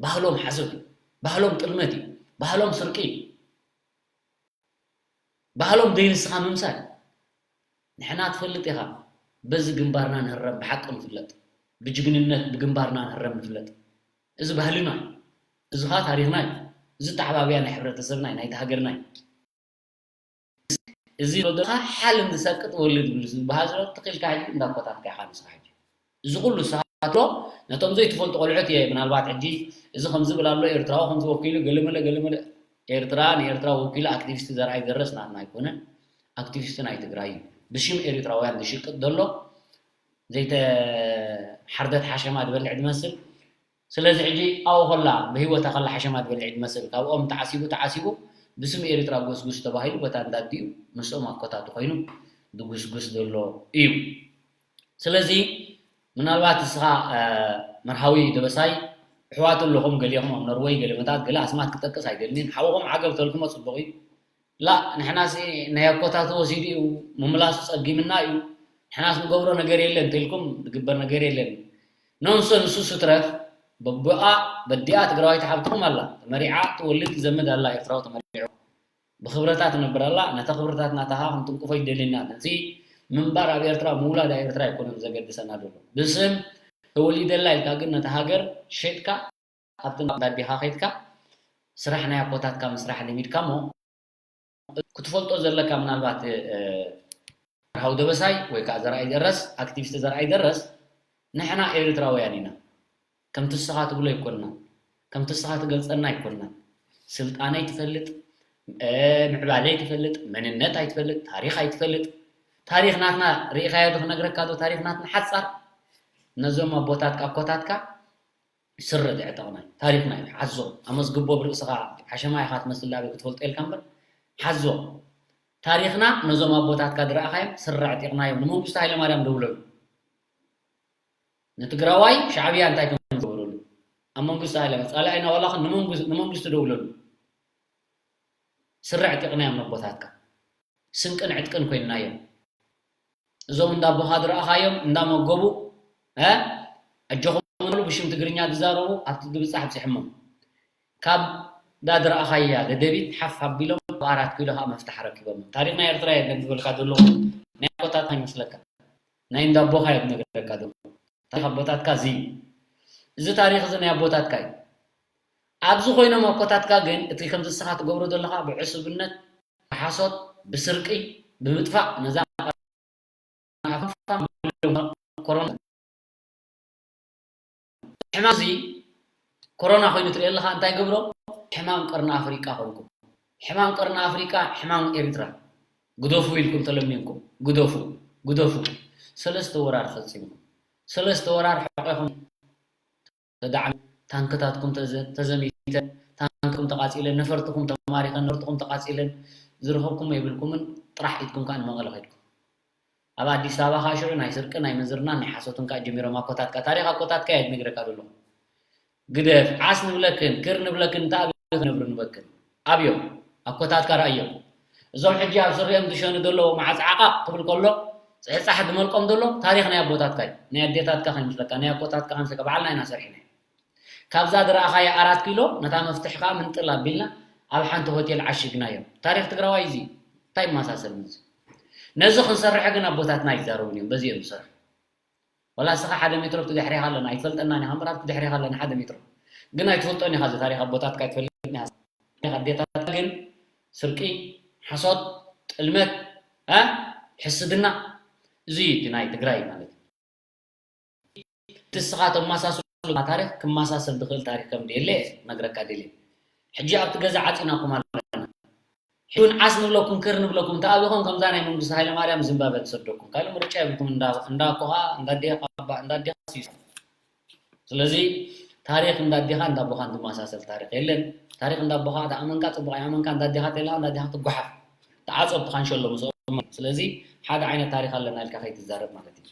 ባህሎም ሓሶት እዩ። ባህሎም ጥልመት እዩ። ባህሎም ስርቂ እዩ። ባህሎም ደይ ንስኻ ምምሳል። ንሕና ትፈልጥ ኢኻ። በዚ ግንባርና ንህረም ብሓቂ ንፍለጥ። ብጅግንነት ብግንባርና ንህረም ንፍለጥ። እዚ ባህልና እዩ። እዚ ኸዓ ታሪኽና እዩ። እዚ ተዓባብያ ናይ ሕብረተሰብና እዩ፣ ናይቲ ሃገርና እዩ። እዚ ዶ ደኻ ሓል እንድሳቅጥ ወልድ ዝብሃል ዘሎ ትኽኢልካ ሕጂ እንዳኮታትካ ኢኻ ንስኻ ሕጂ። እዚ ኩሉ ስኻትሎ ነቶም ዘይትፈልጡ ቆልዑት እየ ምናልባት ሕጂ እዚ ከምዚ ብል ኣሎ ኤርትራዊ ከምዚ ወኪሉ ገለመለ ገለመለ ኤርትራ ንኤርትራ ወኪሉ ኣክቲቪስት ዘርኣይ ደረስ ናትና ኣይኮነን ኣክቲቪስት ናይ ትግራይ እዩ ብሽም ኤርትራውያን ዝሽቅጥ ዘሎ ዘይተ ሓርደት ሓሸማ ዝበልዕ ዝመስል ስለዚ ሕጂ ኣብኡ ከላ ብህይወታ ከላ ሓሸማ ዝበልዕ ዝመስል ካብ ኦም ተዓሲቡ ተዓሲቡ ብስም ኤርትራ ጎስጉስ ተባሂሉ በታ እንዳዲኡ ምስኦም ኣኮታቱ ኮይኑ ዝጉስጉስ ዘሎ እዩ ስለዚ ምናልባት እስኻ መርሃዊ ደበሳይ ኣሕዋቱ ኣለኹም ገሊኹም ኣብ ኖርወይ ገለመታት ገለ ኣስማት ክጠቅስ ኣይደልንን ሓውኹም ዓገብ ተልኩሞ ፅቡቕ እዩ ላእ ንሕናሲ ናይ ኣኮታቱ ወሲዱ እዩ ምምላሱ ፀጊምና እዩ ንሕናስ ንገብሮ ነገር የለን ተልኩም ዝግበር ነገር የለን ኖንሰንሱ ስትረፍ በቦኣ በዲኣ ትግራዋይ ተሓብትኹም ኣላ ተመሪዓ ትወልድ ትዘምድ ኣላ ኤርትራዊ ተመሪዑ ብኽብረታ ትነብር ኣላ ነታ ክብርታት ናታኻ ክንትንቅፎ ይደልየና ነዚ ምንባር ኣብ ኤርትራ ምውላድ ኣብ ኤርትራ ኣይኮነን ዘገድሰና ዘሎ ብስም ተወሊደላ ኢልካ ግን ነታ ሃገር ሸጥካ ኣብቲ ኣዲኻ ከይድካ ስራሕ ናይ ኣቦታትካ ምስራሕ ለሚድካ እሞ ክትፈልጦ ዘለካ ምናልባት ሓው ደበሳይ ወይ ከዓ ዘርኣይ ደረስ ኣክቲቪስት ዘርኣይ ደረስ ንሕና ኤርትራውያን ኢና ከምቲ ንስኻ ትብሎ ኣይኮንና ከምቲ ንስኻ ትገልፀና ኣይኮንና ስልጣነይ ትፈልጥ ምዕባለይ ትፈልጥ መንነት ኣይትፈልጥ ታሪኽ ኣይትፈልጥ ታሪኽ ናትና ርኢኻዮ ዶ ክነግረካ ዶ ታሪኽ ናትና ሓፃር ነዞም ኣቦታትካ ኣኮታትካ ስረ ዘዕጠቕና እዩ። ታሪኽና እዩ። ሓዞ። ኣመዝግቦ ብርእስኻ ሓሸማ ኢኻ ትመስል ዳበይ ክትፈልጦ ኢልካ እምበር ሓዞ። ታሪኽና ነዞም ኣቦታትካ ዝረኣኻዮም ስረ ኣዕጢቕናዮም። ንመንግስቱ ሃይለማርያም ደውለሉ። ንትግራዋይ ሻዕብያ እንታይ ከም ዝገበረሉ ኣብ መንግስቱ ሃይለማርያም ፃላኢና ዋላኹን ንመንግስቱ ደውለሉ። ስረ ኣዕጢቕናዮም ነቦታትካ። ስንቅን ዕጥቅን ኮይንናዮም። እዞም እንዳ ኣቦኻ ዝረኣኻዮም እንዳመገቡ ኣጆኹም በሉ ብሽም ትግርኛ ዝዛረቡ ኣብቲ ዝብፃሕ ኣብፂሖሞም። ካብ እንዳ ዝረኣኻያ ደደቢት ሓፍ ኣቢሎም ኣብ ኣራት ኪሎ ከዓ መፍትሕ ኣረኪቦም። ታሪኽ ናይ ኤርትራ የለን ዝበልካ ዘለኹ ናይ ኣቦታትካ ይመስለካ። ናይ እንዳ ኣቦኻ እዮም ዝነግረካ ዘለኹ። ታሪኽ ኣቦታትካ እዚ እዩ። እዚ ታሪኽ እዚ ናይ ኣቦታትካ እዩ። ኣብዚ ኮይኖም ኣቦታትካ ግን እቲ ከምዚ ንስኻ ትገብሮ ዘለኻ ብዕሱብነት፣ ብሓሶት፣ ብስርቂ፣ ብምጥፋእ ነዛ ኮሮና ሕማም እዚ ኮሮና ኮይኑ ትርኢ ኣለኻ እንታይ ገብሮ ሕማም ቀርኒ ኣፍሪቃ ኮንኩም ሕማም ቀርኒ ኣፍሪቃ ሕማም ኤርትራ ግደፉ ኢልኩም ተለሚንኩም ግደፉ ግደፉ ሰለስተ ወራር ፈፂምኩም ሰለስተ ወራር ሕቆኹም ተዳዕሚ ታንክታትኩም ተዘሚተን ታንክኩም ተቃፂለን ነፈርትኩም ተማሪኸን ነፈርትኩም ተቃፂለን ዝረኸብኩም የብልኩምን ጥራሕ ኢድኩም ከዓ ንመቐለ ከድኩም ኣብ ኣዲስ ኣበባ ከዓ ሽዑ ናይ ስርቂ ናይ ምንዝርና ናይ ሓሶትን ከዓ ጀሚሮም ኣኮታትካ ታሪክ ኣኮታትካ እየ ዝነግረካ ዘለኹ ግደፍ ዓስ ንብለክን ክር ንብለክን እንተ ኣብይ ክነብር ንበክን ኣብዮም ኣኮታትካ ረኣዮም እዞም ሕጂ ኣብ ስሪኦም ዝሸኑ ዘለዉ መዓፅ ዓቃቕ ክብል ከሎ ፅሕፃሕ ዝመልቆም ዘሎ ታሪክ ናይ ኣቦታትካ እዩ ናይ ኣዴታትካ ከይመስለካ ናይ ኣኮታትካ ከይመስለካ ባዕልና ኢና ሰሪሕና ካብዛ ዝረኣኻያ ኣራት ኪሎ ነታ መፍትሕ ከዓ ምንጥል ኣቢልና ኣብ ሓንቲ ሆቴል ዓሽግናዮም ታሪክ ትግራዋይ እዚ እንታይ ይመሳሰል ምዚ ነዚ ክንሰርሐ ግን ኣቦታትና ኣይዛረቡን እዮም በዚ እዮም ዝሰርሑ ዋላ እስኻ ሓደ ሜትሮ ኣብቲ ድሕሬኻ ኣለና ኣይትፈልጠናን ኢኻ እምበር ኣብቲ ድሕሬኻ ኣለና ሓደ ሜትሮ ግን ኣይትፈልጦን ኢኻ እዚ ታሪኽ ኣቦታትካ ኣይትፈልጥን ኢኻ ታሪኽ ኣዴታትካ ግን ስርቂ ሓሶት ጥልመት እ ሕስድና እዚ እዩ እቲ ናይ ትግራይ ማለት እዩ ንስኻ ተመሳስሎ ታሪኽ ክመሳሰል ዝኽእል ታሪኽ ከም ደየለ ነግረካ ደልየ። ሕጂ ኣብቲ ገዛ ዓጺናኩም ኣለና። ሕጂ እውን ዓስ ንብለኩም፣ ክር ንብለኩም፣ ተኣቢኹም ከምዛ ናይ መንግስቱ ሃይለማርያም ዝምባበ ንሰደኩም። ካልእ ምርጫ የብልኩም። እንዳ፣ እንዳ ኣኮኻ፣ እንዳ ኣዴኻ፣ እንዳ ኣዴኻ ስዩ። ስለዚ ታሪኽ እንዳ ኣዴኻ እንዳ ኣቦኻን ዝመሳሰል ታሪኽ የለን። ታሪኽ እንዳ ኣቦኻ ተኣመንካ ጽቡቕ፣ ኣይኣመንካ እንዳ ኣዴኻ ተላ፣ እንዳ ኣዴኻ ትጓሓፍ። ተዓጾ ብትኻንሸሎ ምስኦም። ስለዚ ሓደ ዓይነት ታሪኽ ኣለና ኢልካ ከይትዛረብ ማለት እዩ።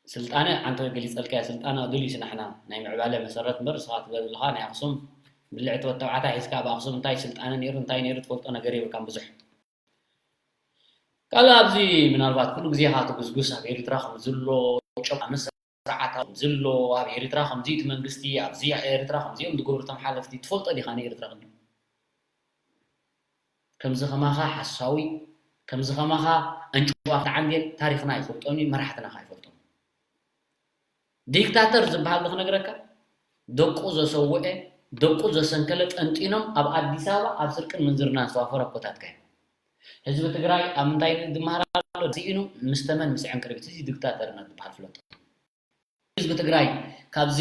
ስልጣነ ኣንተ ገሊጸልካዮ፣ ስልጣነ ኣድልዩ ስናሕና ናይ ምዕባለ መሰረት እምበር፣ ንስኻ ትብል ዘለኻ ናይ ኣኽሱም ብልዕቲ ወተባዕታይ ሒዝካ ኣብ ኣኽሱም እንታይ ስልጣነ ነይሩ እንታይ ነይሩ ትፈልጦ ነገር የብልካን ብዙሕ። ካልእ ኣብዚ ምናልባት ኩሉ ግዜ ኢኻ ትጉስጉስ፣ ኣብ ኤርትራ ከም ዝሎ ጨቋኒ ስርዓት ከም ዝሎ፣ ኣብ ኤርትራ ከምዚ እቲ መንግስቲ፣ ኣብዚ ኤርትራ ከምዚኦም ዝገብሩ እቶም ሓለፍቲ ትፈልጦ ዲኻ ንኤርትራ ቅድም? ከምዚ ከማኻ ሓሳዊ፣ ከምዚ ከማኻ ዕንጭዋፍ ተዓንዴል ታሪኽና ኣይፈልጦን እዩ፣ መራሕትና ከኣ ኣይፈልጦም። ዲክታተር ዝበሃል ዶ ክነግረካ? ደቁ ዘሰውአ፣ ደቁ ዘሰንከለ ጠንጢኖም ኣብ ኣዲስ ኣበባ ኣብ ስርቅን ምንዝርናን ዝተዋፈሩ ኣኮታትካ እዮም። ህዝቢ ትግራይ ኣብ ምንታይ ድመሃር ኣሎ? ስኢኑ ምስ ተመን ምስ ዕንቅርቢት። እዚ ዲክታተርነት ዝበሃል ፍለጦ። ህዝቢ ትግራይ ካብዚ፣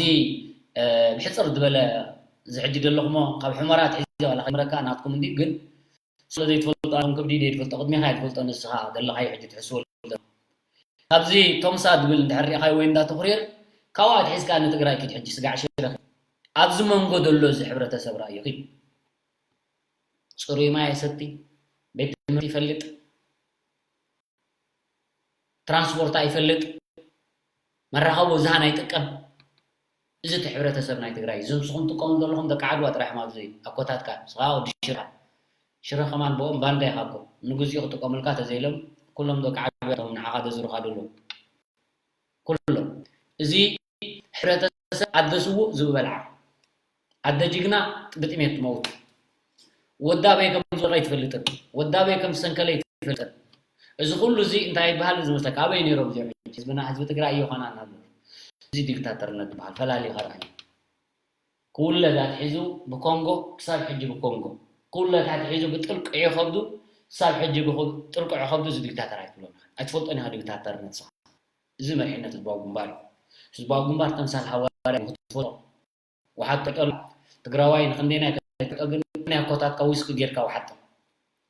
እ፣ ብሕጽር ዝበለ፣ እዚ ሕጂ ዘለኹሞ ካብ ሑመራ ኣትሒዘ ዋላ ከይምረካ ናትኩም እንዲ፣ ግን ስለ ዘይትፈልጦ ኣኹም ክብዲ ዘይትፈልጦ ቅድሜኻ ኣይትፈልጦ ንስኻ ዘለኻዮ ሕጂ ትሕስበሉ። ካብዚ ቶምሳ ዝብል እንድሕር ሪኢኻዮ ወይ እንዳ ተኹርየር ካብኡ ኣትሒዝካ ንትግራይ ኪድ ሕጂ ስጋዕ ሽረ። ኣብዚ መንጎ ዘሎ እዚ ሕብረተሰብ ራእዩ ኪድ። ጽሩይ ማይ ኣይሰቲ፣ ቤት ትምህርቲ ይፈልጥ፣ ትራንስፖርት ኣይፈልጥ፣ መራኸቢ ብዙሃን ኣይጥቀም። እዚ እቲ ሕብረተሰብ ናይ ትግራይ እዩ። እዚ ንስኹም ትጥቀሙ ዘለኹም ደቂ ዓድዋ ጥራሕ ማለት እዩ። ኣኮታትካ፣ ንስኻ ወዲ ሽረ። ሽረ ከማን ብኦም ባንዳ ኢኻ እኮ። ንግዚኡ ክጥቀሙልካ ተዘይሎም፣ ኩሎም ደቂ ዓድዋ እዮም ንዓኻ ዘዝሩኻ ዘለዉ። ኩሎም። እዚ ሕብረተሰብ ኣደ ስዉእ ዝብበልዓ። ኣደ ጅግና ብጥሜት ትመውት። ወዲ ኣበይ ከም ዝወደቐ ኣይትፈልጥን። ወዲ ኣበይ ከም ዝሰንከለ ኣይትፈልጥን። እዚ ኩሉ እዚ እንታይ ይበሃል ዝመስለካ? ኣበይ ነይሮም እዚኦም ሕጂ? ህዝብና፣ ህዝቢ ትግራይ እዮኻና እናብሉ። እዚ ዲክታተርነት ዝበሃል ፈላሊኻ ርኣዮ። ክውለድ ኣትሒዙ ብኮንጎ ክሳብ ሕጂ ብኮንጎ፣ ክውለድ ኣትሒዙ ብጥልቅዒ ከብዱ ክሳብ ሕጂ ብኮ-፣ ጥልቅዒ ከብዱ እዚ ዲክታተር ኣይትብሎን ኢኻ። ኣይትፈልጦን ኢኻ ዲክታተርነት ንስኻ። እዚ መሪሕነት ህዝባዊ ግንባር እዩ። ህዝባዊ ግንባር ተምሳል ሃዋርያ እዩ ክትፈልጦ። ወሓጦ ትውሕጦ። ትግራዋይ ንክንደየናይ ከይትውሕጦ ግን ናይ ኣኮታትካ ዊስኪ ጌርካ ወሓጦ።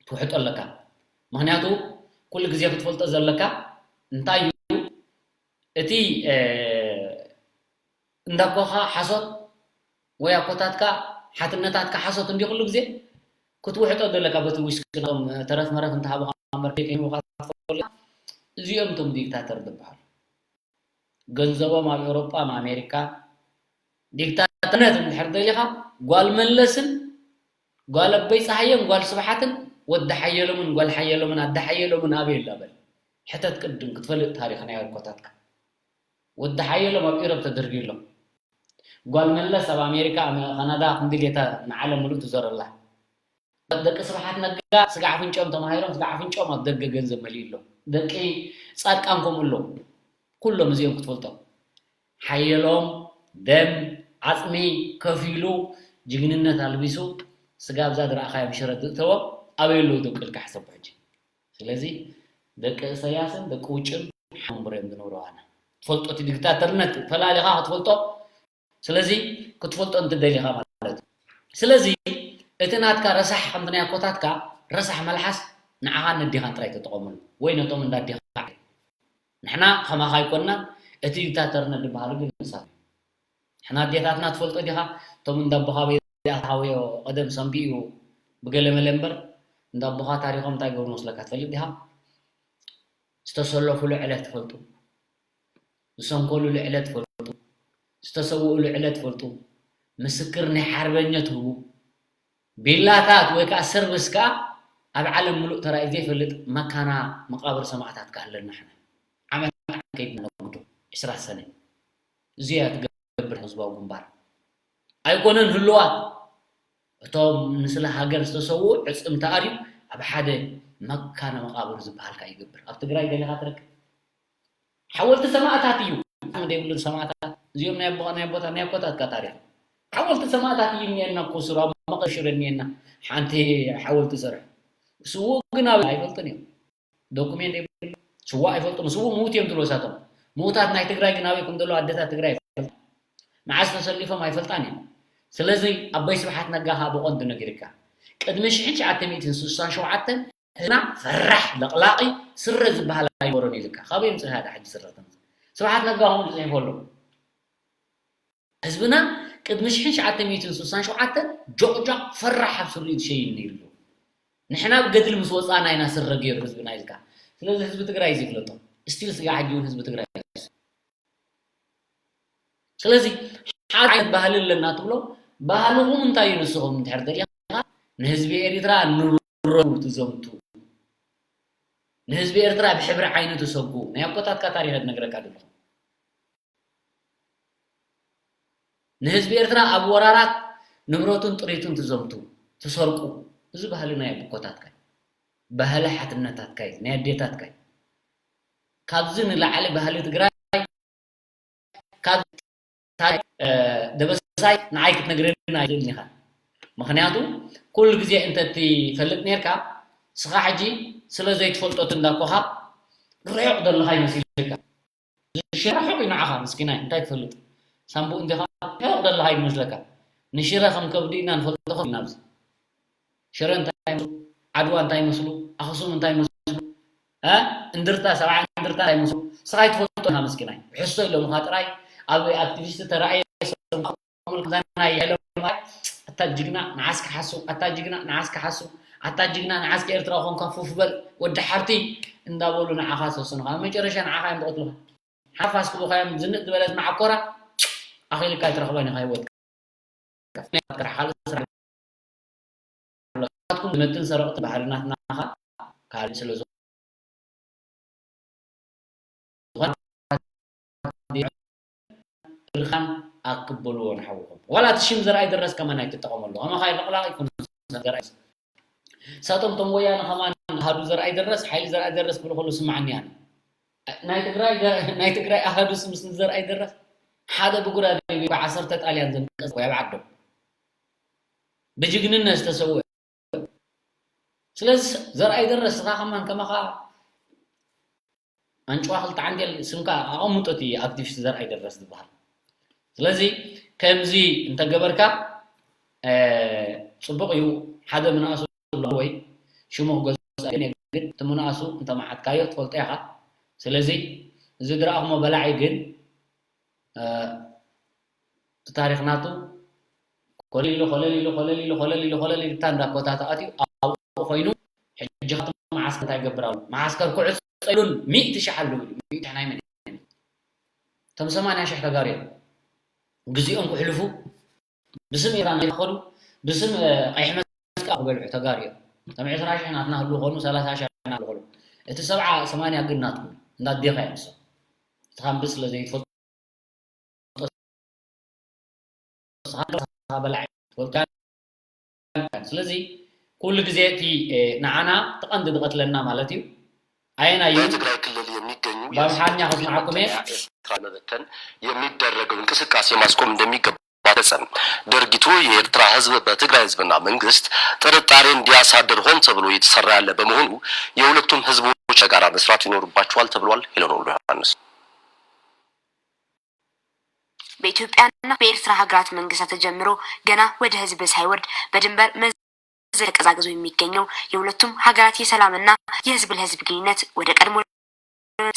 ትውሕጦ ኣለካ። ምኽንያቱ ኩሉ ግዜ ክትፈልጦ ዘለካ እንታይ እዩ፣ እቲ፣ እ፣ እንዳኮኻ ሓሶት ወይ ኣኮታትካ ሓትነታትካ ሓሶት እንዲ ኩሉ ግዜ ክትውሕጦ ዘለካ በቲ ዊስኪ ናቶም ተረፍ መረፍ እንተሃቡኻ እምበር ከይህቡኻ ትፈልጥ። እዚኦም እቶም ዲክታተር ዝበሃሉ። ገንዘቦም ኣብ ኤውሮጳ፣ ኣብ ኣሜሪካ። ዲክታተርነት እንድሕር ደሊኻ፣ ጓል መለስን ጓል ኣበይ ጸሃየን ጓል ስብሓትን ወዲ ሓየሎምን ጓል ሓየሎምን ኣደ ሓየሎምን ኣበይ ኣላ በል? ሕተት ቅድም ክትፈልጥ ታሪኽ ናይ ኣኮታትካ። ወዲ ሓየሎም ኣብ ኢሮብ ተደርብዩ ኣሎ። ጓል መለስ ኣብ ኣሜሪካ፣ ኣብ ካናዳ ክንዲ ጌታ ንዓለም ምሉእ ትዞር ኣላ። ደቂ ስብሓት ነጋ ስጋዕ ኣፍንጭኦም ተማሂሮም ስጋዕ ኣፍንጭኦም ኣብ ደገ ገንዘብ መሊኡ ኣሎ። ደቂ ጻድቃን ከምኡ ኣሎ። ኩሎም እዚኦም ክትፈልጦም። ሓየሎም ደም ዓጽሚ ከፊሉ ጅግንነት ኣልቢሱ ስጋ ኣብዛ ዝረኣኻዮም ሽረ ዝእተዎም ኣበይ ኣለዉ ደቂ ኢልካ ሕሰቦ ሕጂ። ስለዚ ደቂ እሰያስን ደቂ ውጭን ሓምቡር እዮም ዝነብሩ ኣነ። ትፈልጦ እቲ ዲክታተርነት ፈላሊኻ ክትፈልጦ። ስለዚ ክትፈልጦ እንትደሊኻ ማለት እዩ። ስለዚ እቲ ናትካ ረሳሕ ከምቲ ናይ ኣኮታትካ ረሳሕ መልሓስ ንዓኻን ነዴኻን ጥራይ ተጠቐመሉ ወይ ነቶም እንዳ ኣዴኻ። ንሕና ከማኻ ኣይኮንናን፣ እቲ ዲክታተርነት ዝበሃሉ ግን ንሳቶም እዮም። ንሕና ኣዴታትና ትፈልጦ ዲኻ? እቶም እንዳ ኣቦኻ በይ ዝኣተኻወዮ ቀደም ሰንቢኡ ብገለ መለ እምበር፣ እንዳ ኣቦኻ ታሪኾም እንታይ ገብሩ መስለካ ትፈልጥ ዲኻ? ዝተሰለፉሉ ዕለት ትፈልጡ? ዝሰንከሉሉ ዕለት ትፈልጡ? ዝተሰውኡሉ ዕለት ትፈልጡ? ምስክር ናይ ሓርበኛ ትህቡ? ቢላታት ወይ ከኣ ሰርቪስ ከኣ ኣብ ዓለም ምሉእ ተራእዩ ዘይፈልጥ መካና መቃብር ሰማእታት ከኣ ኣለና። ንሕና ዓመት ዓመት ከይድና ነጉዶ ዕስራ ሰነ። እዚኣ ትገብር ህዝባዊ ግንባር። ኣይኮነን ህልዋት፣ እቶም ንስለ ሃገር ዝተሰውኡ ዕጽምቲ ኣርዩ ኣብ ሓደ መካነ መቃብር ዝበሃል ከኣ ይገብር። ኣብ ትግራይ ገለ ኢኻ ትረክብ። ሓወልቲ ሰማእታት እዩ። ዓቕሚ ዘይብሉ ሰማእታት። እዚኦም ናይ ኣቦ-፣ ናይ ኣቦታት፣ ናይ ኣኮታትካ ታሪኽ። ሓወልቲ ሰማእታት እዩ እኒኤና እኮ ስሩ፣ ኣብ መቐለ ሽረ እኒኤና ሓንቲ ሓወልቲ ሰርሑ። ስዉእ ግን ኣብ ኣይፈልጡን እዮም። ዶኩሜንት የብሉ። ስዉእ ኣይፈልጡን። ስዉእ ምዉት እዮም ትብሎ እሳቶም። ምዉታት ናይ ትግራይ ግን ኣበይ ከም ዘለዉ ኣደታት ትግራይ ኣይፈልጣን። መዓስ ተሰሊፎም ኣይፈልጣን እዮም። ስለዚ ኣቦይ ስብሓት ነጋ ከዓ ብቐንዱ ነጊርካ። ቅድሚ ሽሕን ትሽዓተ ሚእትን ስሳን ሸውዓተን ህዝብና ፈራሕ ለቕላቒ ስረ ዝበሃል ኣይነበሮን ኢልካ። ካበይ ምፅእ ዳ ሕጂ ስረ ተምፅእ? ስብሓት ነጋ ከምኡ ጽሒፉ ኣሎ። ህዝብና ቅድሚ ሽሕን ትሽዓተ ሚእትን ስሳን ሸውዓተን ጆቕጃቕ ፈራሕ ኣብ ስሪኡ ዝሸይን ነይሩ ኣሎ። ንሕና ብገድሊ ምስ ወፃእና ኢና ስረ ገይሩ ህዝብና ኢልካ። ስለዚ ህዝቢ ትግራይ እዚ ይፍለጦ። ስቲል ስጋ ሕጂ እውን ህዝቢ ትግራይ እዩ። ስለዚ ሓደ ዓይነት ባህሊ ኣለና ትብሎ፣ ባህልኹም እንታይ እዩ ንስኹም እንድሕር ደሊኻ ንህዝቢ ኤሪትራ ንብረቱ ትዘምቱ፣ ንህዝቢ ኤርትራ ብሕብሪ ዓይኑ ትሰጉ። ናይ ኣቦታትካ ታሪኽ ዝነግረካ ዘለኹ። ንህዝቢ ኤርትራ ኣብ ወራራት ንብረቱን ጥሪቱን ትዘምቱ፣ ትሰርቁ። እዚ ባህሊ ናይ ኣቦታትካ እዩ። ባህሊ ሓትነታትካ እዩ፣ ናይ ኣዴታትካ እዩ። ካብዚ ንላዕሊ ባህሊ ትግራይ ካብ ታይ ደበሳይ ንዓይ ክትነግረኒ ኣይትኽእልን ኢኻ። ምኽንያቱ ኩሉ ግዜ እንተትፈልጥ ነርካ ስኻ ሕጂ ስለ ዘይትፈልጦ እንዳኮኻ ርሑቕ ዘለኻ ይመስልካ። ሽረ ርሑቕ እዩ ንዓኻ ምስኪናይ እንታይ ትፈልጥ ሳምቡእ እንዲኻ ርሑቕ ዘለኻ ይመስለካ። ንሽረ ከም ከብዲ ኢና ንፈልጦ ኢና ኣብዚ ሽረ እንታይ ይመስሉ፣ ዓድዋ እንታይ ይመስሉ፣ ኣኽሱም እንታይ ይመስሉ፣ እ እንድርታ ሰብዓ እንድርታ እንታይ ይመስሉ ስኻ ኣይትፈልጦ ኢኻ ምስኪናይ። ሕሶ ኢሎምኻ ጥራይ ኣብ ኣክቲቪስት ተራእየ ናይ ሄለማይ ኣታ ጅግና ንዓስካ ሓሱ ኣታ ጅግና ንዓስካ ሓሱ ኣታ ጅግና ንዓስካ ኤርትራ ኮንካ ፉፍ በል ወዲ ሓብቲ እንዳበሉ ንዓኻ ሰስኑኻ ኣብ መጨረሻ ንዓኻ እዮም ዝቐትሉኻ። ሓፋስ ክቡኻዮም ዝንጥ ዝበለት መዓኮራ ኣኺልካ ኣይትረኽበን ኢኻ ህይወትካ። ናይ ካልእ ስራሕ ኣለካትኩም ዝመጥን ሰረቕቲ ባህልናትና ኸኣ ካልእ ስለ ዝኾነ እርኻን ኣክበልዎ ንሓውኹም። ዋላ እቲ ሽም ዘርኣይ ደረስ ከማን ኣይትጠቐመሉ። ከማኻ ለቕላቕ ይኩን ዘርኣይ። ሳቶም ቶም ወያነ ከማን ኣሃዱ ዘርኣይ ደረስ፣ ሓይሊ ዘርኣይ ደረስ ብሎ ከሎ ስምዓኒ ኣነ። ናይ ትግራይ ናይ ትግራይ ኣሃዱ ስምስ ዘርኣይ ደረስ ሓደ ብጉራ ደይብ ዓሰርተ ጣልያን ዘንቀዝ ወይ ኣብ ዓዶም ብጅግንነት ዝተሰውአ። ስለዚ ዘርኣይ ደረስ ስኻ ከማን ከማኻ ኣንጭዋ ክልተ ዓንጌል ስምካ ኣቐምጦ እቲ ኣክቲቪስት ዘርኣይ ደረስ ዝበሃል። ስለዚ ከምዚ እንተገበርካ ጽቡቕ እዩ። ሓደ ምንኣሱ ወይ ሽሙ ክገዝእ ግን እቲ ምንኣሱ እንተመዓትካዮ ትፈልጦ ኢኻ። ስለዚ እዚ ዝረኣኹሞ በላዒ ግን እቲ ታሪኽ ናቱ ኮለል ኢሉ ኮለል ኢሉ ኮለል ኢሉ ኮለል ኢሉ ኮለል ኢሉ እታ እንዳ ኮታታ ኣትዩ ኣብኡ ኮይኑ ሕጂ ካብቲ መዓስከር እንታይ ይገብር ኣሎ? መዓስከር ክዕጾ ኢሉን ሚእቲ ሺሕ ኣለዉ ኢሉ። ሚእቲ ሺሕ ናይ መን እዮም? እቶም ሰማንያ ሺሕ ተጋሩ እዮም። ግዜኦም ክሕልፉ ብስም ኢራን ኣይኸዱ ብስም ቀይሕ መስቀል ክበልዑ ተጋሩ እዮም። እቶም ዕስራ ሺሕ ናትና ህሉ ኾኑ ሰላሳ ሺሕ ናትና ህሉ ኾኑ እቲ ሰብዓ ሰማንያ ግን ናትኩም እንዳዴኻ እዮም ንሶም። እቲ ካምፕ ስለ ዘይትፈልጡ ንስኻ በላዕ ትፈልጦ። ስለዚ ኩሉ ግዜ እቲ ንዓና እቲ ቀንዲ ዝቐትለና ማለት እዩ ኣየናይ እዩ? በትግራይ ክልል የሚገኙ በአምሓርኛ ከስምዓኩም እየ። ኤርትራ ለመበተን የሚደረገው እንቅስቃሴ ማስቆም እንደሚገባ ገለጸ። ድርጊቱ የኤርትራ ህዝብ በትግራይ ህዝብና መንግስት ጥርጣሬ እንዲያሳድር ሆን ተብሎ እየተሰራ ያለ በመሆኑ የሁለቱም ህዝቦች የጋራ መስራት ይኖርባቸዋል ተብሏል። ሄለን ወልደ ዮሐንስ። በኢትዮጵያና በኤርትራ ሀገራት መንግስታት ተጀምሮ ገና ወደ ህዝብ ሳይወርድ በድንበር መዘ ተቀዛቅዞ የሚገኘው የሁለቱም ሀገራት የሰላምና የህዝብ ለህዝብ ግንኙነት ወደ ቀድሞ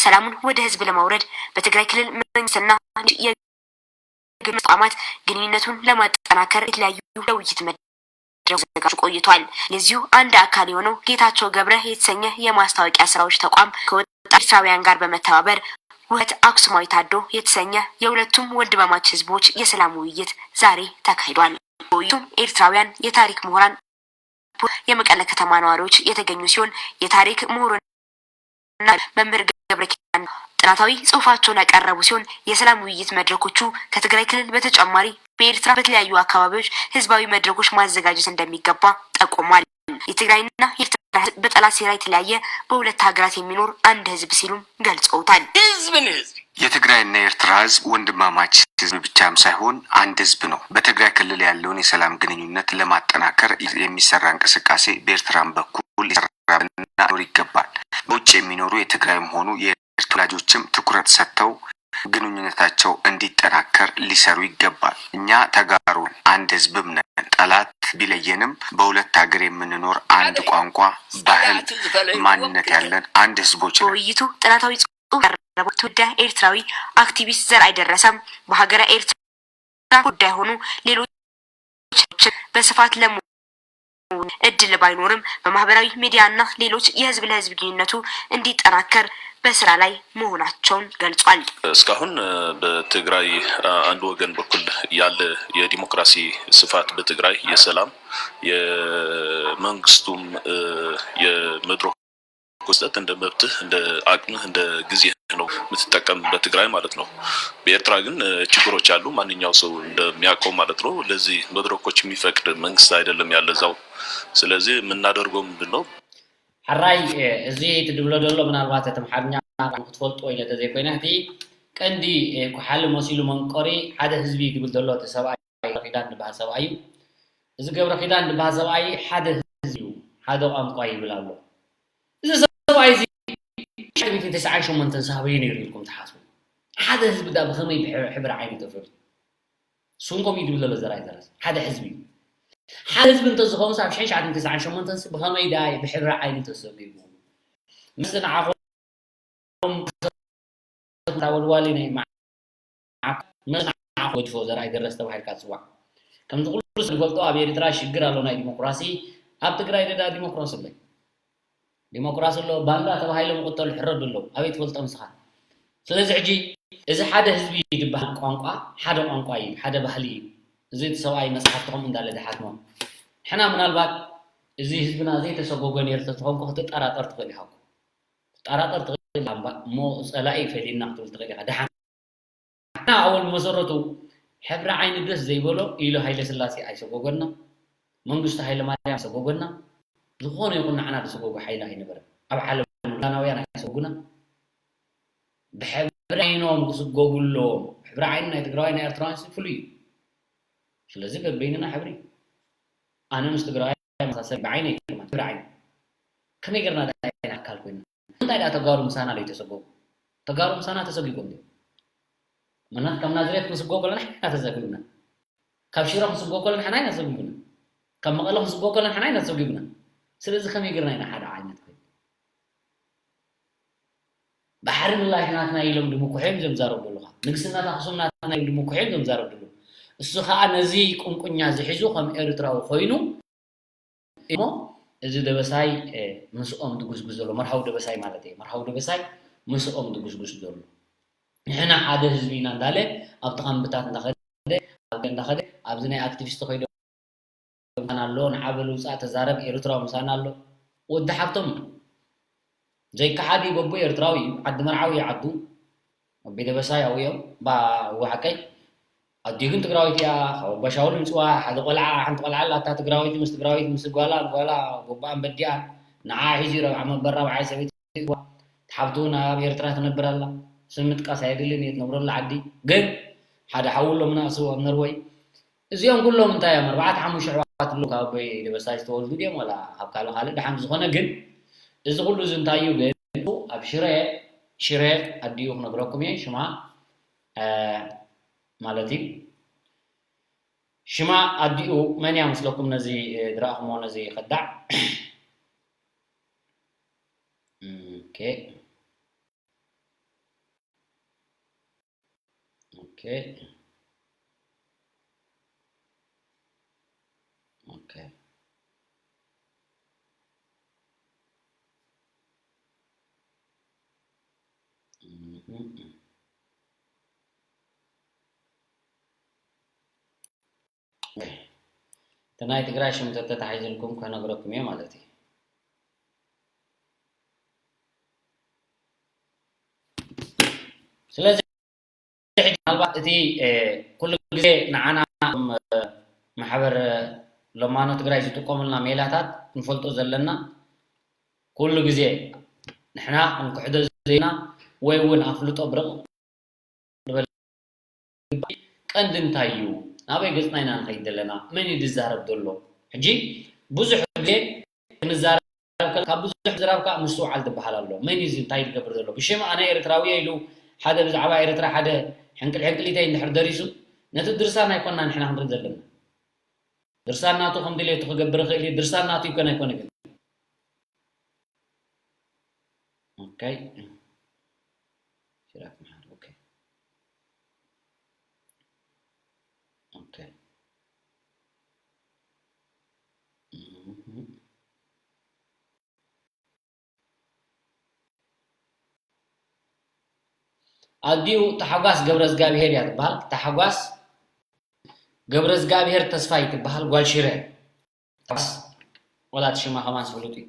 ሰላሙን ወደ ህዝብ ለማውረድ በትግራይ ክልል መንግስትና የግል ተቋማት ግንኙነቱን ለማጠናከር የተለያዩ የውይይት መድረኮች ሲዘጋጁ ቆይቷል። የዚሁ አንድ አካል የሆነው ጌታቸው ገብረ የተሰኘ የማስታወቂያ ስራዎች ተቋም ከወጣት ኤርትራውያን ጋር በመተባበር ውህት አክሱማዊ ታዶ የተሰኘ የሁለቱም ወንድማማች ህዝቦች የሰላም ውይይት ዛሬ ተካሂዷል። በውይይቱም ኤርትራውያን የታሪክ ምሁራን፣ የመቀለ ከተማ ነዋሪዎች የተገኙ ሲሆን የታሪክ ምሁሩና መምህር ገብረ ኪዳን ጥናታዊ ጽሑፋቸውን ያቀረቡ ሲሆን የሰላም ውይይት መድረኮቹ ከትግራይ ክልል በተጨማሪ በኤርትራ በተለያዩ አካባቢዎች ህዝባዊ መድረኮች ማዘጋጀት እንደሚገባ ጠቁሟል። የትግራይና የኤርትራ ህዝብ በጠላት ሴራ የተለያየ በሁለት ሀገራት የሚኖር አንድ ህዝብ ሲሉም ገልጸውታል። ህዝብን ህዝብ የትግራይና የኤርትራ ህዝብ ወንድማማች ህዝብ ብቻም ሳይሆን አንድ ህዝብ ነው። በትግራይ ክልል ያለውን የሰላም ግንኙነት ለማጠናከር የሚሰራ እንቅስቃሴ በኤርትራም በኩል ሊሰራና ሊኖር ይገባል። በውጭ የሚኖሩ የትግራይም ሆኑ ተወላጆችም ትኩረት ሰጥተው ግንኙነታቸው እንዲጠናከር ሊሰሩ ይገባል። እኛ ተጋሩ አንድ ህዝብም ነን። ጠላት ቢለየንም በሁለት ሀገር የምንኖር አንድ ቋንቋ፣ ባህል፣ ማንነት ያለን አንድ ህዝቦች ነን። በውይይቱ ጥናታዊ ጽሑፍ ያቀረበው ትውልደ ኤርትራዊ አክቲቪስት ዘርአይ ደረሰም በሀገረ ኤርትራ ጉዳይ ሆኑ ሌሎች በስፋት ለመ እድል ባይኖርም በማህበራዊ ሚዲያና ሌሎች የህዝብ ለህዝብ ግንኙነቱ እንዲጠናከር በስራ ላይ መሆናቸውን ገልጿል። እስካሁን በትግራይ አንድ ወገን በኩል ያለ የዲሞክራሲ ስፋት በትግራይ የሰላም የመንግስቱም የመድረኩ መስጠት እንደ መብትህ፣ እንደ አቅምህ፣ እንደ ጊዜ ነው የምትጠቀምበት ትግራይ ማለት ነው። በኤርትራ ግን ችግሮች አሉ። ማንኛው ሰው እንደሚያውቀው ማለት ነው። ለዚህ መድረኮች የሚፈቅድ መንግስት አይደለም ያለ እዛው። ስለዚህ የምናደርገው ምንድን ነው? ሕራይ፣ እዚ ትድብሎ ዘሎ ምናልባት እቲ ኣምሓርኛ ክትፈልጥዎ ኢለ ተዘይኮይነ፣ እቲ ቀንዲ ኩሓሊ መሲሉ መንቆሪ ሓደ ህዝቢ ትብል ዘሎ እቲ ሰብኣይ ገብረኺዳን ዝበሃል ሰብኣይ እዩ። እዚ ገብረኺዳን ዝበሃል ሰብኣይ ሓደ ህዝቢ እዩ፣ ሓደ ቋንቋ ይብል ኣሎ። እዚ ሰብኣይ እዚ ሽሕን ትሽዓን ሸሞንተን ሳበዩ ነይሩ ኢልኩም ትሓስቡ? ሓደ ህዝቢ ዳ ብኸመይ ብሕ-፣ ሕብሪ ዓይኒ ተፈልዩ? ስንኮም እዩ ዝብል ዘሎ ዘርኣይ ደረስ። ሓደ ህዝቢ እዩ። ሓደ ህዝቢ እንተዝኸውን ኣብ ሽሕን ትሽዓን ሸሞንተን ሲ ብኸመይ ዳ ብሕብሪ ዓይኒ ተሰጒጉ? ምስ ንዓኹም ወልዋሊ ናይ መዓት ምስ ንዓኹም ገድፎ ዘርኣይ ደረስ ተባሂልካ ትጽዋዕ። ከምዚ ኩሉ ሰብ ዝፈልጦ ኣብ ኤርትራ ሽግር ኣሎ ናይ ዲሞክራሲ፣ ኣብ ትግራይ ደዳ ዲሞክራሲ ኣሎ። ዲሞክራሲ ኣሎ፣ ባንዳ ተባሂሎም ይቕተሉ ሕረዱ ኣለዉ። ኣበይ ትፈልጦም ንስኻ? ስለዚ ሕጂ እዚ ሓደ ህዝቢ ዝበሃል ቋንቋ፣ ሓደ ቋንቋ እዩ፣ ሓደ ባህሊ እዩ። እዚ እቲ ሰብኣይ መጽሓፍቲ ከምኡ እንዳለ ዝሓትሞ። ንሕና ምናልባት እዚ ህዝብና ዘይተሰጎጎ ነይሩ ተዝኾንኩ ክትጠራጠር ትኽእል ኢኻ እኮ። ክትጠራጠር ትኽእል ኢኻ እምባ-፣ እሞ ጸላኢ ፈሊና ክትብል ትኽእል ኢኻ። ደሓን ንሕና ኣወል መሰረቱ ሕብሪ ዓይኒ ደስ ዘይበሎ ኢሉ ሃይለስላሴ ኣይሰጎጎና፣ መንግስቱ ሃይለማርያም ኣይሰጎጎና፣ ዝኾነ ይኹን ንዓና ዝሰጎጎ ሓይሊ ኣይነበረን። ኣብ ዓለም ሱዳናውያን ኣይሰጉና። ብሕብሪ ዓይኖም ክስጎጉ ኣለዎም። ሕብሪ ዓይኒ ናይ ትግራዋይ ናይ ኤርትራውያን ሲ ፍሉይ እዩ። ስለዚ በበይንና ሕብሪ። ኣነ ምስ ትግራዋይ መሳሰል ብዓይነይ ከማን፣ ሕብሪ ዓይኒ። ከመይ ጌርና ደኣ ኢና ኣካል ኮይና? እንታይ ደኣ ተጋሩ ምሳና ዘይተሰጎጉ? ተጋሩ ምሳና ተሰጊጎም ድዮም? ምኽንያቱ ካብ ናዝሬት ክንስጎ ከለና ንሕና ተሰጊጉና። ካብ ሽረ ክንስጎ ከለና ንሕና ኢና ተሰጊጉና። ካብ መቐለ ክንስጎ ከለና ንሕና ኢና ተሰጊጉና። ስለዚ ከመይ ጌርና ኢና ሓደ ዓይነት ኮይና? ባሕሪ ምላሽ ናትና ኢሎም ድምኩሑ እዮም ዘምዛረቡ ዘለኻ። ንግስነት ኣኽሱም ናትና ኢሎም ድምኩሑ እዮም ዘምዛረቡ ዘለዉ። እሱ ኸኣ ነዚ ቁንቁኛ እዚ ሒዙ ከም ኤርትራዊ ኮይኑ እሞ እዚ ደበሳይ፣ እ፣ ምስኦም ድጉስጉስ ዘሎ፣ መርሃዊ ደበሳይ ማለት እየ። መርሃዊ ደበሳይ ምስኦም ድጉስጉስ ዘሎ። ንሕና ሓደ ህዝቢ ኢና እንዳለ ኣብቲ ካምፕታት እንዳኸደ፣ ኣብ እንዳኸደ፣ ኣብዚ ናይ ኣክቲቪስት ከይዶም ምሳና ኣሎ፣ ንዓ በል ውጻእ ተዛረብ፣ ኤርትራዊ ምሳና ኣሎ። ወዲ ሓፍቶም ዘይከሓድ እዩ፣ በቦ ኤርትራዊ እዩ፣ ዓዲ መርዓዊ እዩ ዓዱ። ኣቢ ደበሳይ ኣብኡ እዮም፣ ባ-፣ እወ ሓቀይ። ኣዲኡ ግን ትግራወይቲ እያ፣ ካብ ኣባ ሻውል ይምፅዋ፣ ሓደ ቆልዓ፣ ሓንቲ ቆልዓ ኣላታ ትግራወይቲ፣ ምስ ትግራወይቲ፣ ምስ ጓላ፣ ጓላ፣ ጎባኣን በዲኣን፣ ንዓ ሒዙ ይረብዓ፣ መበል ራብዓይ ሰበይቲ ይዋ። ሓብቱ ናብ ኤርትራ ትነብር ኣላ። ስም ምጥቃስ ኣየድልን እዩ፣ ትነብረሉ ዓዲ። ግን ሓደ ሓዉ ኣሎ ምናእሱ ኣብ ነርወይ። እዚኦም ኩሎም እንታይ እዮም? ኣርባዕተ ሓሙሽተ ኣሕዋት ኣለዉ፣ ካብ ኣቦይ ደበሳይ ዝተወልዱ ድዮም? ዋላ ካብ ካልእ ካልእ ደሓን ዝኾነ ግን፣ እዚ ኩሉ እዚ እንታይ እዩ ግን? ኣብ ሽረ፣ ሽረ ኣዲኡ ክነግረኩም እየ፣ ሽማ፣ እ፣ ማለት እዩ። ሽማ ኣዲኡ መን እያ መስለኩም? ነዚ፣ እ፣ ዝረኣኹሞ ነዚ ከዳዕ። ኦኬ። ኦኬ። ኦኬ። እህ። እቲ ናይ ትግራይ ሽም ተተታሒዝልኩም ከነግረኩም እየ ማለት እዩ። ስለዚ ሕጂ ምናልባት እቲ፣ እ፣ ኩሉ ግዜ ንዓና፣ እ፣ ማሕበር ለማኖ ትግራይ ዝጥቀሙልና ሜላታት ክንፈልጦ ዘለና፣ ኩሉ ግዜ ንሕና ክንክሕዶ ዘይና ወይ እውን ኣፍልጦ ብርቕ ዝበለ ቀንዲ እንታይ እዩ? ናበይ ገጽና ኢና ንኸይድ ዘለና? መን እዩ ዝዛረብ ዘሎ? ሕጂ ብዙሕ ግዜ ክንዛረብ ካብ ብዙሕ ምዝራብ ከዓ ምስትውዓል ዝበሃል ኣሎ። መን እዩ እዚ እንታይ ዝገብር ዘሎ? ብሽም ኣነ ኤርትራዊ እየ ኢሉ ሓደ ብዛዕባ ኤርትራ ሓደ ሕንቅል ሕንቅሊተይ እንድሕር ደሪሱ፣ ነቲ ድርሳን ኣይኮንና ንሕና ክንርኢ ዘለና። ድርሳን ናቱ ከም ድሌቱ ክገብር ይኽእል እዩ። ድርሳን ናቱ ይኮን ኣይኮነ ግን። ኦኬ። ሲራክ መሓሪ፣ ኦኬ። ኦኬ። እህ። ኣዲኡ ታሕጓስ ገብረዝጋብሄር እያ ትበሃል። ታሕጓስ ገብረዝጋብሄር ተስፋይ ትበሃል ጓል ሽረ። ታሕጓስ ወላ እቲ ሽማ ከማን ስፍሉጥ እዩ።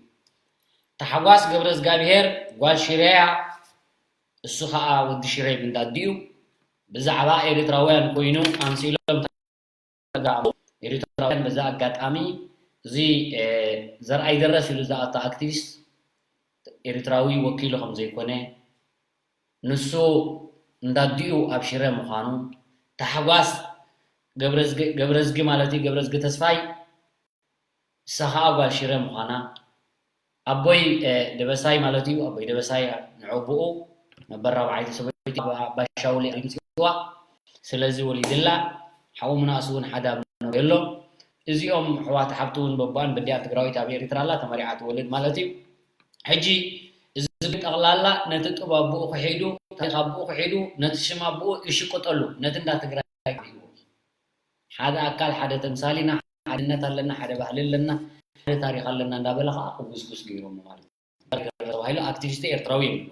ታሕጓስ ገብረዝጋብሄር ጓል ሽረ እያ። እሱ ኸኣ ወዲ ሽረ ይብል ኣዲኡ። ብዛዕባ ኤርትራውያን ኮይኑ ኣምሲሎም ኤርትራውያን በዚ ኣጋጣሚ እዚ፣ እ፣ ዘርኣይ ደረስ ኢሉ ዝኣቱ ኣክቲቪስት ኤርትራዊ ወኪሉ ከም ዘይኮነ፣ ንሱ እንዳዲኡ ኣብ ሽረ ምዃኑ፣ ታሕጓስ ገብረዝጊ፣ ገብረዝጊ ማለት እዩ፣ ገብረዝጊ ተስፋይ፣ ንሳ ኸኣ ጓል ሽረ ምዃና፣ ኣቦይ፣ እ፣ ደበሳይ ማለት እዩ። ኣቦይ ደበሳይ ንዕቡኡ ነበር ራብዓይቲ ሰበይቲ ኣባ ሻውል እዩ ዝምጽዋ። ስለዚ ወሊድላ፣ ሓው ምናእሱ እውን ሓደ ኣብ ነብሪ ኣሎ። እዚኦም ኣሕዋት ሓብቲ እውን በቦኣን በዲኣን ትግራዊት ኣብ ኤሪትራ ኣላ፣ ተመሪዓ ትወልድ ማለት እዩ። ሕጂ እዚ ግን ጠቕላላ ነቲ ጡብ ኣቦኡ ክሒዱ፣ ታሪኽ ኣቦኡ ክሒዱ፣ ነቲ ሽም ኣቦኡ ይሽቅጠሉ፣ ነቲ እንዳ ትግራይ ይብሉ። ሓደ ኣካል፣ ሓደ ተምሳሊና፣ ሓድነት ኣለና፣ ሓደ ባህሊ ኣለና፣ ሓደ ታሪኽ ኣለና እንዳበለ ከዓ ክጉስጉስ ገይሮሞ ማለት እዩ። ተባሂሉ ኣክቲቪስት ኤርትራዊ የብሉ።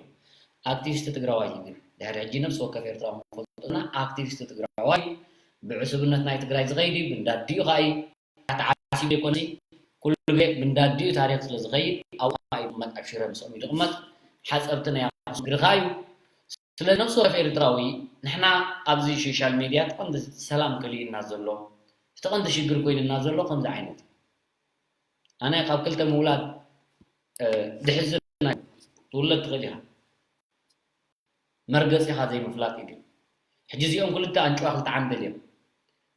ኣክቲቪስት ትግራዋይ እዩ ግን። ድሕሪ ሕጂ ነፍሲ ወከፍ ኤርትራዊ ንፈልጦ ዘለና ኣክቲቪስት ትግራዋይ ብዕሱብነት ናይ ትግራይ ዝኸይድ እዩ፣ ብንዳዲኡ ከዓ እዩ። ተዓሲቡ ይኮን፣ ኩሉ ግዜ ብንዳዲኡ ታሪኽ ስለ ዝኸይድ ኣብኡ ከዓ እዩ ዝቕመጥ፣ ኣብ ሽረ ምስኦም እዩ ዝቕመጥ። ሓፀብቲ ናይ ኣክሱም ግርኻ እዩ። ስለ ነፍሲ ወከፍ ኤርትራዊ ንሕና ኣብዚ ሶሻል ሜድያ እቲ ቀንዲ ሰላም ከልዩና ዘሎ፣ እቲ ቀንዲ ሽግር ኮይኑና ዘሎ ከምዚ ዓይነት እዩ። ኣነ ካብ ክልተ ምውላድ፣ እ፣ ድሕዝን ናይ ትውለድ ትኽእል ኢኻ። መርገጺኻ ዘይምፍላጥ እዩ ግን። ሕጂ እዚኦም ክልተ ኣንጭዋ ክልተ ዓንደል እዮም።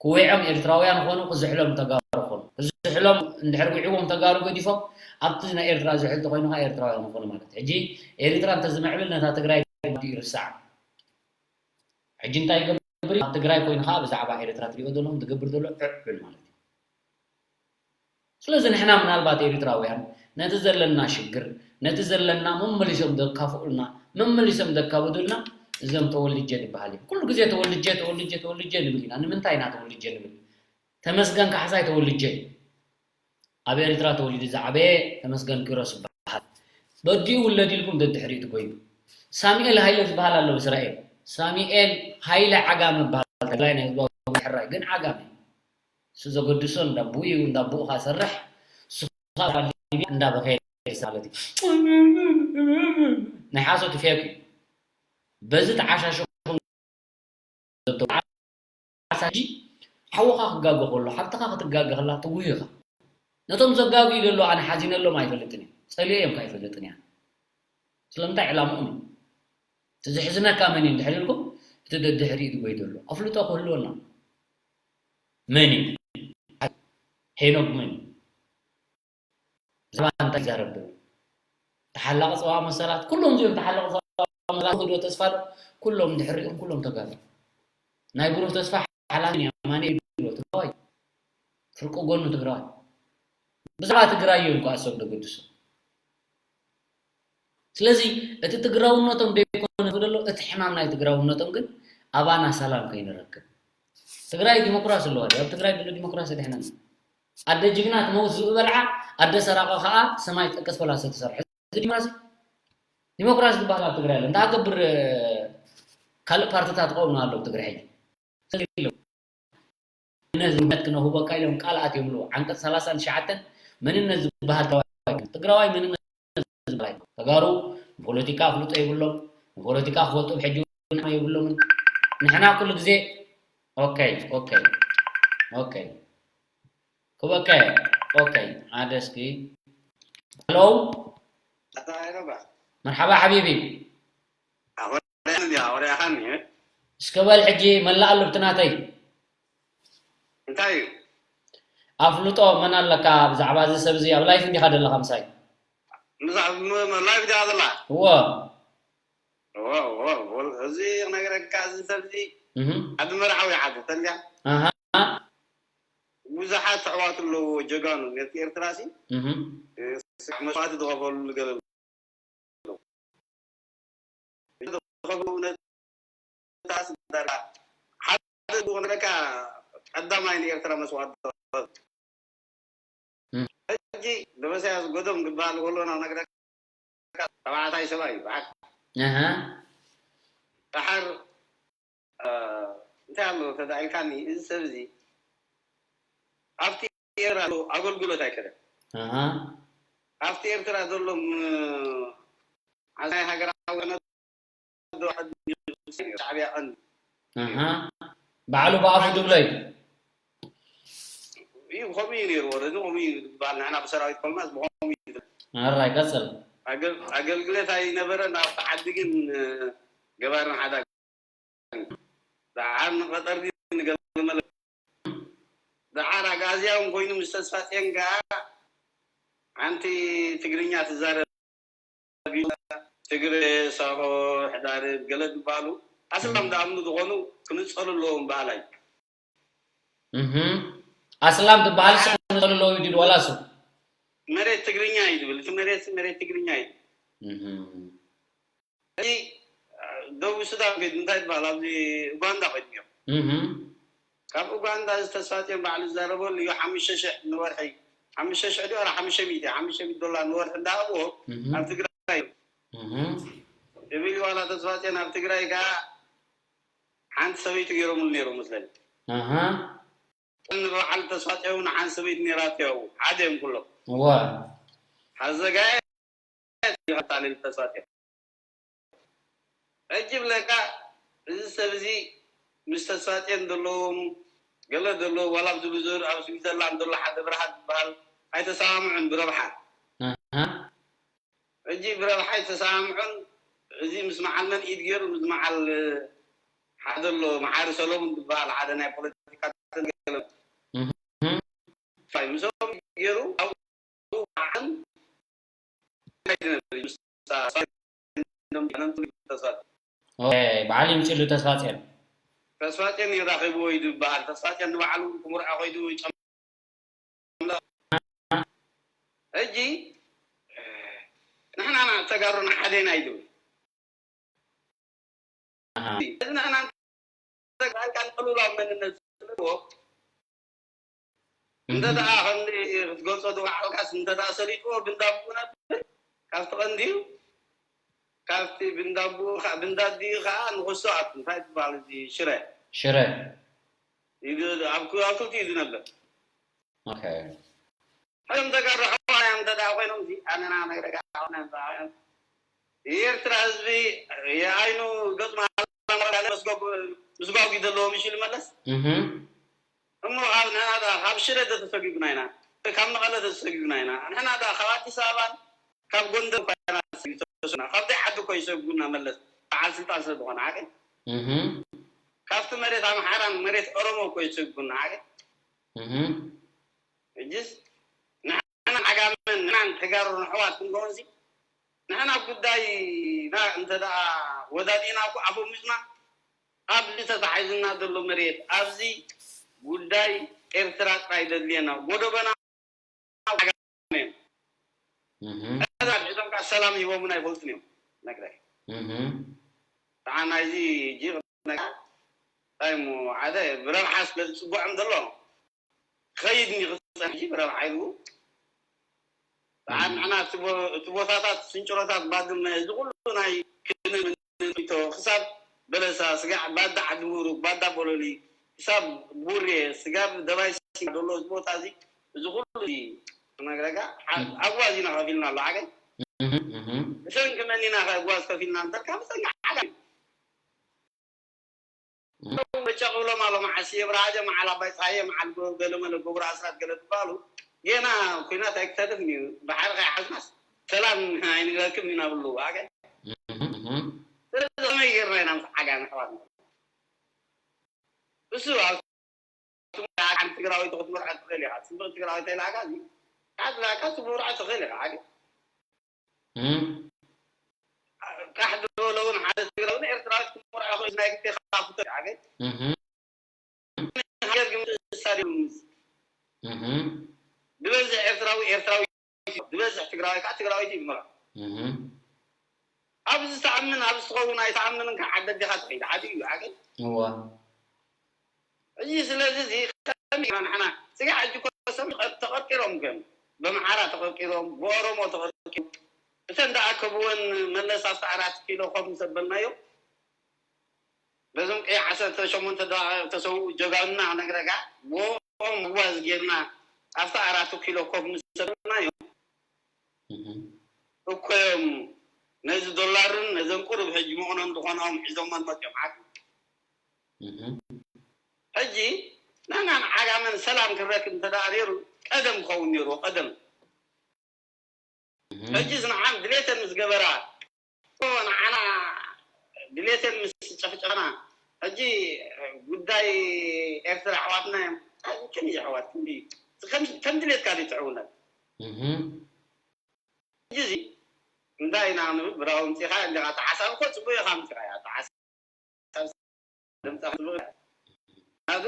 ክውዕዮም ኤርትራውያን ኾኑ፣ ክዝሕሎም ተጋሩ ኾኑ። ክዝሕሎም እንድሕር ውዕዎም ተጋሩ ገዲፎም፣ ኣብቲ ናይ ኤርትራ ዝሕል ተኾይኑ ኸዓ ኤርትራውያን ኾኑ ማለት እዩ። ሕጂ ኤርትራ እንተዝምዕብል ነታ ትግራይ ይርሳዕ። ሕጂ እንታይ ይገብር እዩ? ኣብ ትግራይ ኮይኑ ኸዓ ብዛዕባ ኤርትራ ትሪኦ ዘለኹም ዝገብር ዘሎ ዕዕል ማለት እዩ። ስለዚ ንሕና ምናልባት ኤርትራውያን ነቲ ዘለና ሽግር፣ ነቲ ዘለና መመሊሶም ዘካፍኡልና፣ መመሊሶም ዘካብዱልና እዞም ተወልጀ ዝበሃል እዩ። ኩሉ ግዜ ተወልጀ፣ ተወልጀ፣ ተወልጀ ንብል ኢና። ንምንታይ ኢና ተወልጀ ንብል? ተመስገን ካሕሳይ ተወልጀ እዩ። ኣብ ኤርትራ ተወሊዱ ዝዓበየ ተመስገን ኪሮስ ይበሃል። በዲኡ ውለድ ኢልኩም ደድሕሪኡ ትጎዩ። ሳሙኤል ሃይለ ዝበሃል ኣሎ ብእስራኤል። ሳሙኤል ሃይለ ዓጋመ ይበሃል። ተጋዳላይ ናይ ህዝባዊ ሕራይ ግን ዓጋመ እዩ። እሱ ዘገድሶ እንዳ ኣቦኡ እዩ፣ እንዳ ኣቦኡ ኸኣ ሰርሕ፣ እሱ ኸኣ ኣብ ሊብያ እንዳ በኸየ ማለት እዩ። ናይ ሓሶት ፌክ እዩ። በዚ ተዓሻሽኹም ዘተው-፣ ዓሳ ሕጂ ሓውኻ ክጋገ ከሎ፣ ሓብትኻ ክትጋገ ከላ ትጉህ ኢኻ። ነቶም ዘጋግዩ ዘለዉ ኣነ ሓዚነሎም ኣይፈልጥን እየ። ጸሊኤ እዮም ከኣ ኣይፈልጥን እየ። ስለምንታይ ዕላምኦም እዩ። እቲ ዘሕዝነካ መን እዩ እንድሕር ኢልኩም፣ እቲ ደድሕሪኡ ዝጎይ ዘሎ። ኣፍልጦ ክህልወና። መን እዩ? ሄኖክ መን እዩ? ብዛዕባ እንታይ ይዛረብ? ተሓላቒ ሰብኣዊ መሰላት፣ ኩሎም እዚኦም ተሓላቒ ሰብኣዊ መሰላት፣ ዶ ተስፋ ዶ? ኩሎም ድሕሪኦም፣ ኩሎም ተጋሩ። ናይ ብሩህ ተስፋ ሓላፊ ኣማኑኤል ይብሎ ትግራዋይ። ፍርቂ ጎኑ ትግራዋይ። ብዛዕባ ትግራይ እዮም ከኣ ሰብ ዘገድሱ። ስለዚ እቲ ትግራውነቶም ደይኮነ ዘሎ፣ እቲ ሕማም ናይ ትግራውነቶም ግን ኣባና ሰላም ከይንረክብ። ትግራይ ዲሞክራሲ ኣለዋ ድያ? ኣብ ትግራይ ዘሎ ዲሞክራሲ ድሕነና። ኣደ ጅግና ትመውት ዝብኢ በልዓ፣ ኣደ ሰራቂ ከኣ ሰማይ ትጠቅስ ፈላሰ ትሰርሕ። እዚ ዲሞክራሲ፣ ዲሞክራሲ ዝበሃል ኣብ ትግራይ ኣሎ። እንታይ ክገብር፣ ካልእ ፓርትታት ክቐውኑ ኣለዉ ትግራይ ሕጂ። መንነት ክነህበካ ኢሎም ቃል ኣትዮም ኣለዉ። ዓንቀጽ ሰላሳን ትሽዓተን መንነት ዝበሃል ትግራዋይ፣ ትግራዋይ መንነት ዝበሃል ኣይኮነን። ተጋሩ ንፖለቲካ ኣፍልጦ የብሎም፣ ንፖለቲካ ክፈልጡ ሕጂ እውን የብሎምን። ንሕና ኩሉ ግዜ ኦኬ፣ ኦኬ፣ ኦኬ። ክበከ፣ ኦኬ፣ ሓደ እስኪ። ሄሎ። ኣታ ሄሎ ባ። መርሓባ ሓቢቢ። ኣወርያኻን እንዲያ፣ ኣወርያኻን እየ። እስከ በል ሕጂ መላእ ልብቲ ናተይ። እንታይ እዩ? ኣፍልጦ መን ኣለካ ብዛዕባ እዚ ሰብ እዚ? ኣብ ላይፍ እንዲኻ ዘለኻ ምሳይ? ምሳ ላይቭ ድያ ዘላ? እዎ። እዚ ክነግረካ፣ እዚ ሰብ እዚ ኣብ መርዓዊ ዓዲ ተልያ ኣሃ ብዙሓት ኣሕዋት ኣለዎ፣ ጀጋኑ ነቲ ኤርትራ ሲ እህ መስዋዕቲ ዝኸፈሉ ገለ ዝኸፈሉ ነታ ስደራ ሓደ ዝኾነካ ቀዳማይ ንኤርትራ መስዋዕቲ ዝኸፈሉ። ሕጂ ደበሳይ ኣስጎዶም ክበሃል ከሎ ናብ ነግረካ ተባዕታይ ሰብኣይ እዩ። በዓል ኣሃ ደሓር እንታይ ኣሎ ተዳኢልካኒ፣ እዚ ሰብ እዚ ኣብቲ ኤርትራ ዘሎ ኣገልግሎት ኣይከደን። ኣሃ ኣብቲ ኤርትራ ዘሎ ም- ሓሳይ ሃገራዊ ሻዕብያ ቀንዲ ኣሃ ባዕሉ ብኣፉ ድብሎ እዩ። እዩ። ከምኡ እዩ ነይሩ። ወረዲ ከምኡ እዩ ዝበሃል። ንሕና ብሰራዊት ኮልናስ ብኸምኡ እዩ ዝብል። ኣራይ ቀጽል። ኣገል- ኣገልግሎት ኣይነበረን። ኣብቲ ዓዲ ግን ገባርን ሓዳግ ደሓር ንቐጠር ንገመለ ደሓር ኣግኣዝያ እውን ኮይኑ ምስ ተስፋጽዮን ከኣ ሓንቲ ትግርኛ ትዛረብ ትግረ፣ ሳሆ፣ ሕዳርብ ገለ ዝበሃሉ ኣስላም ዝኣምኑ ዝኾኑ ክንጸሉ ኣለዎም በሃላይ። እህ ኣስላም ዝበሃል ሰብ ንዘለዎ ይድል ዋላ ሰብ መሬት ትግርኛ እዩ ዝብል። እቲ መሬት መሬት ትግርኛ እዩ። እህ እዚ ደቡብ ሱዳን ከይዱ እንታይ ዝበሃል ኣብዚ ኡጋንዳ ከይዱ እዮም። እህ ካብ ኡጋንዳ ዝተስፋጽዮን ባዕሉ ዝዛረበሉ እዩ። ሓሙሽተ ሽሕ ንወርሒ ሓሙሽተ ሽሕ ድዩ? ኧረ ሓሙሽተ ሚእቲ ሓሙሽተ ሚእቲ ዶላር ንወርሒ እንዳሃብዎ እህ ኣብ ትግራይ እህ እብል ዋላ ተስፋጽዮን ኣብ ትግራይ ከዓ ሓንቲ ሰበይቲ ገይሮምሉ ነይሮም መስለኒ። ኣሃ ንበዓል ተስፋጽዮን እውን ሓንቲ ሰበይቲ ነይራቶ ያው ሓደ እዮም ኩሎም። እዋ ሓዘጋየ ይኸታልል ተስፋጽዮን። ሕጂ ብለካ እዚ ሰብ እዚ ምስ ተስፋጽዮን ዘለዎም ገለ ዘለዎ ዋላ ኣብዚ ብዙር ኣብ ስዊዘርላንድ ዘሎ ሓደ ብርሃን ዝበሃል ኣይተሰማምዑን ብረብሓ። ኣሃ ሕጂ ብረብሓ ኣይተሰማምዑን። እዚ ምስ መዓል መን ኢድ ገይሩ ምስ መዓል ሓደ ኣሎ መሓሪ ሰሎሙን ዝበሃል ሓደ ናይ ፖለቲካ ገለ እህ ምስኦም ገይሩ ኣብኡ መዓል ኣይነብር ምስ ተስፋ ኦይ በዓል ይምፅሉ ተስፋፅዮን ተስፋፅዮን ይራኺብዎ እዩ ዝበሃል። ተስፋፅዮን ንባዕሉ ክምርዖ ከይዱ ጨምለ ሕጂ ንሕና ተጋሩና ሓዴና እዩ ዝብል። እዚ ንሕና ተጋሩ ቃል ቅሉላዊ መንነት ስለዎ እንተ ደኣ ከምዚ ክትገልጾ ዝወዓልካስ እንተ ደኣ ሰሊጥዎ ብንዳብኡ ነብር ካብቲ ቀንዲ ካብቲ ብንዳብኡ ብንዳዲ ከዓ ንኸሶ ኣቱ እንታይ ትበሃል እዚ ሽረ ሽረ ኣብ ክልቲኡ እዩ ዝነብር። ኦኬ እዞም ተጋሩ ኣሕዋና እዮም እንተ ደኣ ኮይኖም እዚ ኣነና ነግረካ ኣሕዋና እዮም ተባሂሎም። የኤርትራ ህዝቢ የኣይኑ ገጽ መሃላ መራለ ምስ ጓጉ- ምስ ጓጉ ዘለዎም እሺ ልመለስ እህ እሞ ካብ ንሕና ደኣ ካብ ሽረ ዶ ተሰጊጉና ኢና ካብ መቐለ ዶ ተሰጊጉና ኢና ንሕና ደኣ ካብ ኣዲስ ኣበባን ካብ ጎንደር እኳ ኢና ተሰጊጉና ካብዘይ ዓዲ እኮ ይሰጉና መለስ በዓል ስልጣን ስለ ዝኾነ ዓቂ እህ ካብቲ መሬት ኣምሓራን መሬት ኦሮሞ እኮ ይሰጉና ዓቂ እህ ሕጅስ ንሕና ዓጋመን ንሕናን ተጋሩ ንሕዋት ክንከውንሲ ንሕና ጉዳይና እንተ ደኣ ወዳዲእና እኮ ኣፈሙዝና ኣብዚ ተታሒዝና ዘሎ መሬት ኣብዚ ጉዳይ ኤርትራ ጥራይ ዘድልየና ጎደቦና ዓጋመ እዮም። እህ ሕዛ ድሒዞም ከዓ ሰላም ሂቦምና ኣይፈልጡን እዮም ነግረይ እህ ከዓ ናይዚ ጂ ነጋ እንታይ እሞ ሓደ ብረብሓ ስለ ዝፅግዖም ዘሎ ክኸይድ እኒ ክፀንሕ ብረብሓ ኢሉ ከዓ ንሕና እቲ ቦ- እቲ ቦታታት ስንጭሮታት ባድመ እዚ ኩሉ ናይ ክልል ምንቶ ክሳብ በለሳ ስጋዕ ባዳ ዓዲ ምሩግ ባዳ ቦሎሊ ክሳብ ቡሬ ስጋብ ደባይ ሲና ዘሎ እዚ ቦታ እዚ እዚ ኩሉ እዚ ክነግረካ ዓ- ኣጓዝ ኢና ከፊልና ኣሎ ዓገን እህ እህ ብሰንኪ መን ኢና ከጓዝ ከፊልና እንተልካ ብሰንኪ ዓገን መጨቕብሎም ኣሎ መዓል ስየ ብርሃጀ መዓል ኣባይ ፀሃየ መዓል ጎ- ገለመለ ገብሩ ኣስራት ገለ ዝበሃሉ ጌና ኩናት ኣይክተርፍን እዩ ባሕሪ ከይሓዝናስ ሰላም ኣይንብለክም ኢና ብሉ ኣገ እህ እህ ስለዚ ከመይ ጌርና ኢና ምስ ዓጋመ ኣሕዋትና እሱ ኣብ ሓንቲ ትግራወይቲ ክትምርዖ ትኽእል ኢኻ ፅብቕ ትግራወይቲ ኢላካ እዚ ካብ ላካ ትምርዖ ትኽእል ኢኻ ኣገ እም፣ ቃሕ ዝበሎ እውን ሓደ ትግራዊ እውን ኤርትራዊ ክመርዖ ክእል ናይ ግዴታ ክፍቶ እዩ። ዓገ እም፣ ሃገር ግን ምትእስሳር እዩ። እም፣ ዝበዝሕ ኤርትራዊ ኤርትራዊ እዩ። ዝበዝሕ ትግራዊ ከዓ ትግራዊት እዩ ዝመርዖ። እም፣ ኣብዚ ትኣምን፣ ኣብዚ ትኸውን ኣይትኣምንን ከዓ ዓዲ ኣዴኻ ትኸይድ። ሓዲ እዩ። ዓገ እዋ። እዚ ስለዚ እዚ ከመይ ኢና ንሕና ስጋዕ ሕጂ እኮ ሰብ ተቐርቂሮም እዮም። ብኣምሓራ ተቐርቂሮም፣ ብኦሮሞ ተቐርቂሮም። እተን ዝኣከብወን መለስ ኣብቲ ኣራት ኪሎ ኮፍ ምስ ኣበልናዮ፣ በዞም ቀይ ዓሰርተ ሸሞንተ ደቂቕ ተሰውኡ ጀጋኑና ክነግረካ፣ ብኦም ምዋዝ ጌርና ኣብቲ ኣራት ኪሎ ኮፍ ምስ ኣበልናዮ፣ እህም። እኮ እዮም ነዚ ዶላርን ነዘን ቁሩብ ሕጂ መቕነን ዝኾንኦም ሒዞመን መፅዮም ዓዲ። እህም። ሕጂ ንሕናን ዓጋመን ሰላም ክንረክብ እንተ ደኣ ነይሩ ቀደም ክኸውን ነይሩ፣ ቀደም። እህም። ሕጂስ ንዓን ድሌተን ምስ ገበራ፣ ንዓና ድሌተን ምስ ጨፍጨፈና፣ ሕጂ ጉዳይ ኤርትራ ኣሕዋትና እዮም። እንታይ፣ ክንዲ ኣሕዋት፣ ክንዲ ከም፣ ከም ድሌትካ ድዩ ትሕውነት? እህም። ሕጂ እዚ እንታይ ኢና ክንብል? ብራዊ ኣምጺኻ እንዲኻ፣ ተሓሳብ እኮ ጽቡቕ ኢኻ ኣምጺኻያ። ተሓሳብ ድምጻ ጽቡቕ ኢኻ። ምኽንያቱ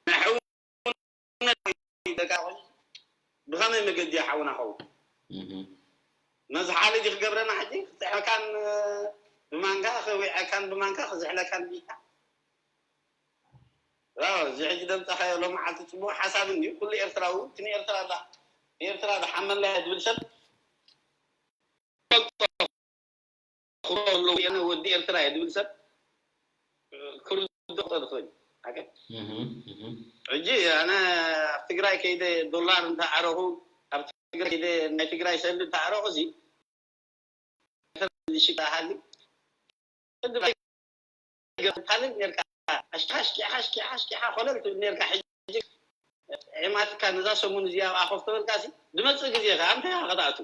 ናይ ሕውነት ደቃ ኮይኑ ብኸመይ መገዲ ሓውና ኸውን? እህ። መዝሓሊ ድዩ ክገብረና ሕጂ? ክጥዕመካን ብማንካ፣ ክዊዐካን ብማንካ፣ ክዝሕለካን ብኢድካ? ዋው፣ እዚ ሕጂ ደምጻኻዮ ሎም መዓልቲ ጽቡቕ ሓሳብ እንድዩ። ኩሉ ኤርትራዊ፣ እቲ ንኤርትራ ዳ-፣ ንኤርትራ ዝሓመላ እየ ዝብል ሰብ፣ ክብሮ ኣለዎ፣ ኣነ ወዲ ኤርትራ እየ ዝብል ሰብ፣ ክርድኦ ዝኽእል እዩ። ሓቂ። እህ፣ እህ። ሕጂ ኣነ ኣብ ትግራይ ከይደ ዶላር እንተኣረኹ፣ ኣብ ትግራይ ከይደ ናይ ትግራይ ሰልዲ እንተኣረኹ፣ እዚ ሽቃ ሃሊ፣ ቅድም ኣይገ-፣ ታልን ኔርካ፣ ኣሽኪ-፣ ኣሽኪ-፣ ኣሽኪ-፣ ኣሽኪ-፣ ኮለል ትብል ኔርካ። ሕጂ ዒማትካ ነዛ ሰሙን እዚኣ ኣብኣ ኮፍ ተበልካሲ፣ ዝመጽእ ግዜ ከኣ እንታይ ኢኻ ክትኣቱ?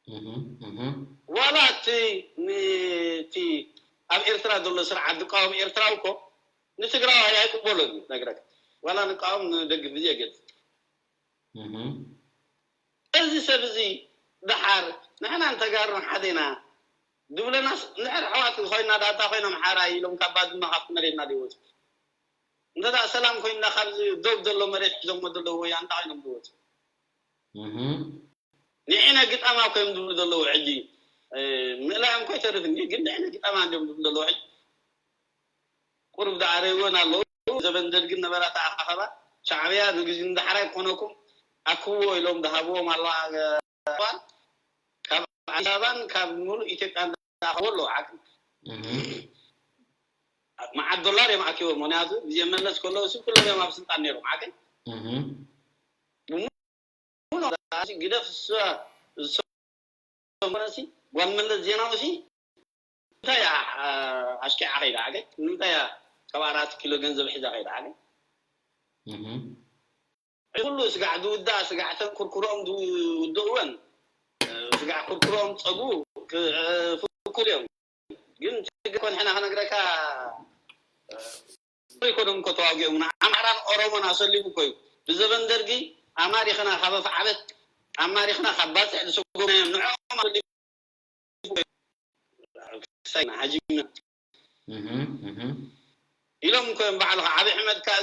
እህ፣ እህ። ዋላ እቲ፣ ን-፣ እቲ ኣብ ኤርትራ ዘሎ ስርዓት ዝቃወም ኤርትራዊ እኮ ንትግራዋይ ኣይቅበሎን እዩ፣ ነግረካ። ዋላ ንቃወም ንደግፍ ብዘየገድስ። እህ። እዚ ሰብ እዚ ደሓር ንሕናን ተጋሩን ሓደ ኢና ድብለናስ፣ እንድሕር ኣሕዋት ኮይና፣ ዳኣ እንታይ ኮይኖም ሓራይ ኢሎም ካብ ባድመ ካብቲ መሬትና ዘይወፁ? እንተ ደኣ ሰላም ኮይንና፣ ካብዚ ዶብ ዘሎ መሬት ሒዞሞ ዘለዉ ወያነ እንታይ ኮይኖም ዝወፁ? እህ። ንዒነ ግጣማ እኮ እዮም ዝብሉ ዘለዉ ሕጂ። እ፣ ምእላዮም እኮ ኣይተርፍን እዩ፣ ግን ንዒነ ግጣማ እንድዮም ዝብሉ ዘለዉ ሕጂ። ቁሩብ ደኣ ረይወን ኣለዉ። ዘበን ደርጊ ነበራ ተኣኻኸባ። ሻዕብያ ንግዜ ንዳሕራይ ክኾነኩም ኣክብዎ ኢሎም ዝሃብዎም ኣለዋ፣ እ፣ ካብ ኣዲስ ኣበባን ካብ ሙሉእ ኢትዮጵያን ዝኣኸቦ ኣለዎ ዓቅሚ። እህ። መዓት ዶላር እዮም ኣኪቦም። ምኽንያቱ ግዜ መለስ ከለዉ እሱ ኩሎም እዮም ኣብ ስልጣን ነይሮም። ዓቅሚ። እህ። ብሙሉእ ግደፍ እሱ፣ እሱ ኮነሲ ጓል መለስ ዜናዊ ሲ እንታይ እያ፣ አ-፣ ኣሽኪዓ ከይዳ ዓገ? ንምንታይ እያ ካብ ኣራት ኪሎ ገንዘብ ሒዛ ከይዳ ዓገ? እህ። ኩሉ ስጋዕ ዝውዳእ፣ ስጋዕ ተን ኩርኩሮም ዝውድእወን፣ ስጋዕ ኩርኩሮም ጸጉ ክ-፣ ፍኩል እዮም። ግን ትግርኮን ሕና ክነግረካ፣ ኣይኮኖም እኮ ተዋጊኦም። ኣምሓራን ኦሮሞን ኣሰሊሙ እኮ እዩ። ብዘበን ደርጊ ኣማሪኽና ካብ ኣፍዓበት፣ ኣማሪኽና ካብ ባጽዕ ዝሰጎምናዮም ንዕኦም ኣሰሊሙ እኮ እዩ። ክሳይ ንዓጂብና። እህ፣ እህ። ኢሎም እኮ እዮም ባዕልኻ። ዓብዪ ኣሕመድ ከኣ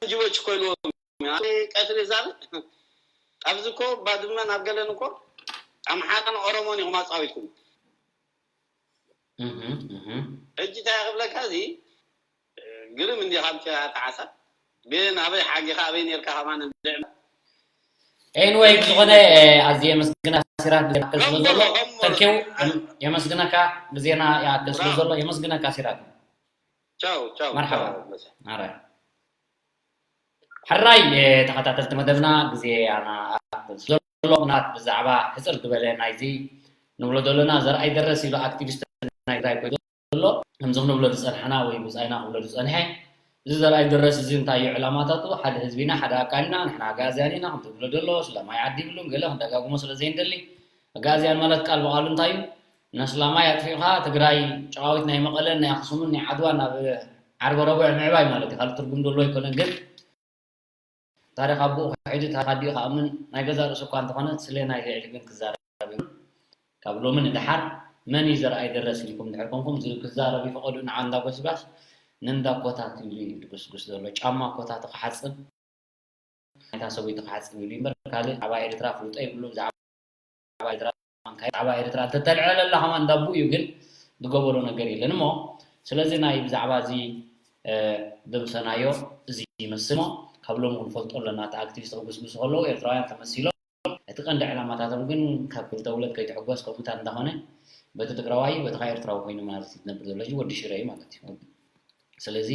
ጅቦች እኮ ኢልዎም። ኣብ ቀትሪ ዛብእ ኣብዚ እኮ ባድመን ኣብ ገለን እኮ ኣምሓራን ኦሮሞን ኢኹም ኣጻዊትኩም። እህ፣ እህ። ሕጂ እንታይ ክብለካ፣ እዚ ግርም እንዲኻ ብቻ ተዓሳ። ግን ኣበይ ሓጊኻ፣ ኣበይ ኔርካ ከማን እንድዕም። ኤንወይ፣ ብዝኾነ፣ እ፣ ኣዝየ የመስግነካ ሲራክ፣ ግዜና ይኣክል ስለ ዘሎ። ከምበሎ፣ ከምበሎ። Thank you። የም-፣ የመስግነካ፣ ግዜና ይኣክል ስለ ዘሎ፣ የመስግነካ ሲራክ። ቻው፣ ቻው፣ መርሓባ። ቻው፣ መሰ። ኣረ። ሕራይ፣ እ፣ ተኸታተልቲ መደብና፣ ግዜ ኣና ይኣክል ስለ ዘሎ፣ ምናልባት ብዛዕባ ሕጽር ዝበለ ናይዚ ንብሎ ዘለና፣ ዘርኣይ ደረስ ኢሉ ኣክቲቪስት ናይ ትግራይ ኮይኑ ዘሎ፣ ከምዚ ክንብሎ ዝጸንሐና ወይ ብጻይና ክብሎ ዝጸንሐ፣ እዚ ዘርኣይ ደረስ እዚ እንታይ እዩ ዕላማታቱ? ሓደ ህዝቢ ኢና፣ ሓደ ኣካል ኢና፣ ንሕና ኣጋዝያን ኢና፣ ከም ትብሎ ዘሎ፣ ስለማይ ዓዲ ይብሉን ገለ ክንደጋግሞ ስለ ዘይንደሊ፣ ኣጋዝያን ማለት ቃል ብቓሉ እንታይ እዩ? ነስላማይ ኣጥፊእኻ ትግራይ ጨዋዊት ናይ መቐለን ናይ ኣኽሱምን ናይ ዓድዋን ናብ ዓርበ ረቡዕ ምዕባይ ማለት እዩ። ካልእ ትርጉም ዘለዎ ኣይኮነን፣ ግን ታሪኽ ኣቦኡ ክሕጅ፣ ታሪኽ ኣዲኡ ክኣምን ናይ ገዛእ ርእሱ እኳ እንተኾነ፣ ስለ ናይ ልዕሊ ግን ክዛረብ ካብ ሎሚ ንደሓር መን እዩ ዘርኣይ ደረስ ኢልኩም ድሕር ኮንኩም፣ እዚ ክዛረብ ይፈቐዱ ንዓ እንዳ ጎስጋስ ንእንዳ ኮታት ኢሉ እዩ ድጉስጉስ ዘሎ። ጫማ ኮታቱ ክሓጽብ፣ ናይታ ሰበይቱ ክሓጽብ ኢሉ እምበር ካልእ ብዛዕባ ኤርትራ ፍልጦ ይብሉ። ብዛዕባ ኤርትራ፣ ብዛዕባ ኤርትራ እንተተልዕለላ ከማን እንዳቡ እዩ፣ ግን ዝገበሮ ነገር የለን እሞ። ስለዚ ናይ ብዛዕባ እዚ፣ እ፣ ደምሰናዮ እዚ ይመስል እሞ፣ ካብ ሎሚ ክንፈልጦ ኣለና። እቲ ኣክቲቪስት ክጉስጉሱ ከለዉ ኤርትራውያን ተመሲሎም፣ እቲ ቀንዲ ዕላማታቶም ግን ካብ ክልተ ውለት ከይትሕጎስ ከምኡታት እንዳኾነ፣ በቲ ትግራዋይ በቲ ከኣ ኤርትራዊ ኮይኑ ማለት እዩ ዝነብር ዘሎ። እዚ ወዲ ሽረ እዩ ማለት እዩ። ስለዚ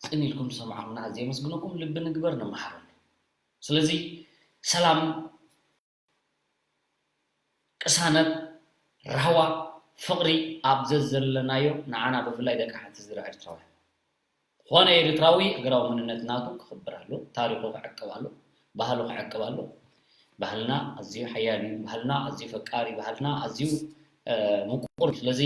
ጽን ኢልኩም ዝሰማዕኹምና ኣዝየ የመስግነኩም። ልቢ ንግበር፣ ንመሃረሉ። ስለዚ ሰላም፣ ቅሳነት፣ ራህዋ፣ ፍቕሪ ኣብ ዘዘለናዮ ንዓና ብፍላይ ደቂ ሓንቲ ስድራ ኤርትራውያን። ዝኾነ ኤርትራዊ ሃገራዊ መንነት ናቱ ክኽብር ኣሎ፣ ታሪኹ ክዕቅብ ኣሎ፣ ባህሉ ክዕቅብ ኣሎ። ባህልና ኣዝዩ ሓያል እዩ። ባህልና ኣዝዩ ፈቃሪ፣ ባህልና ኣዝዩ፣ እ፣ ምቁር። ስለዚ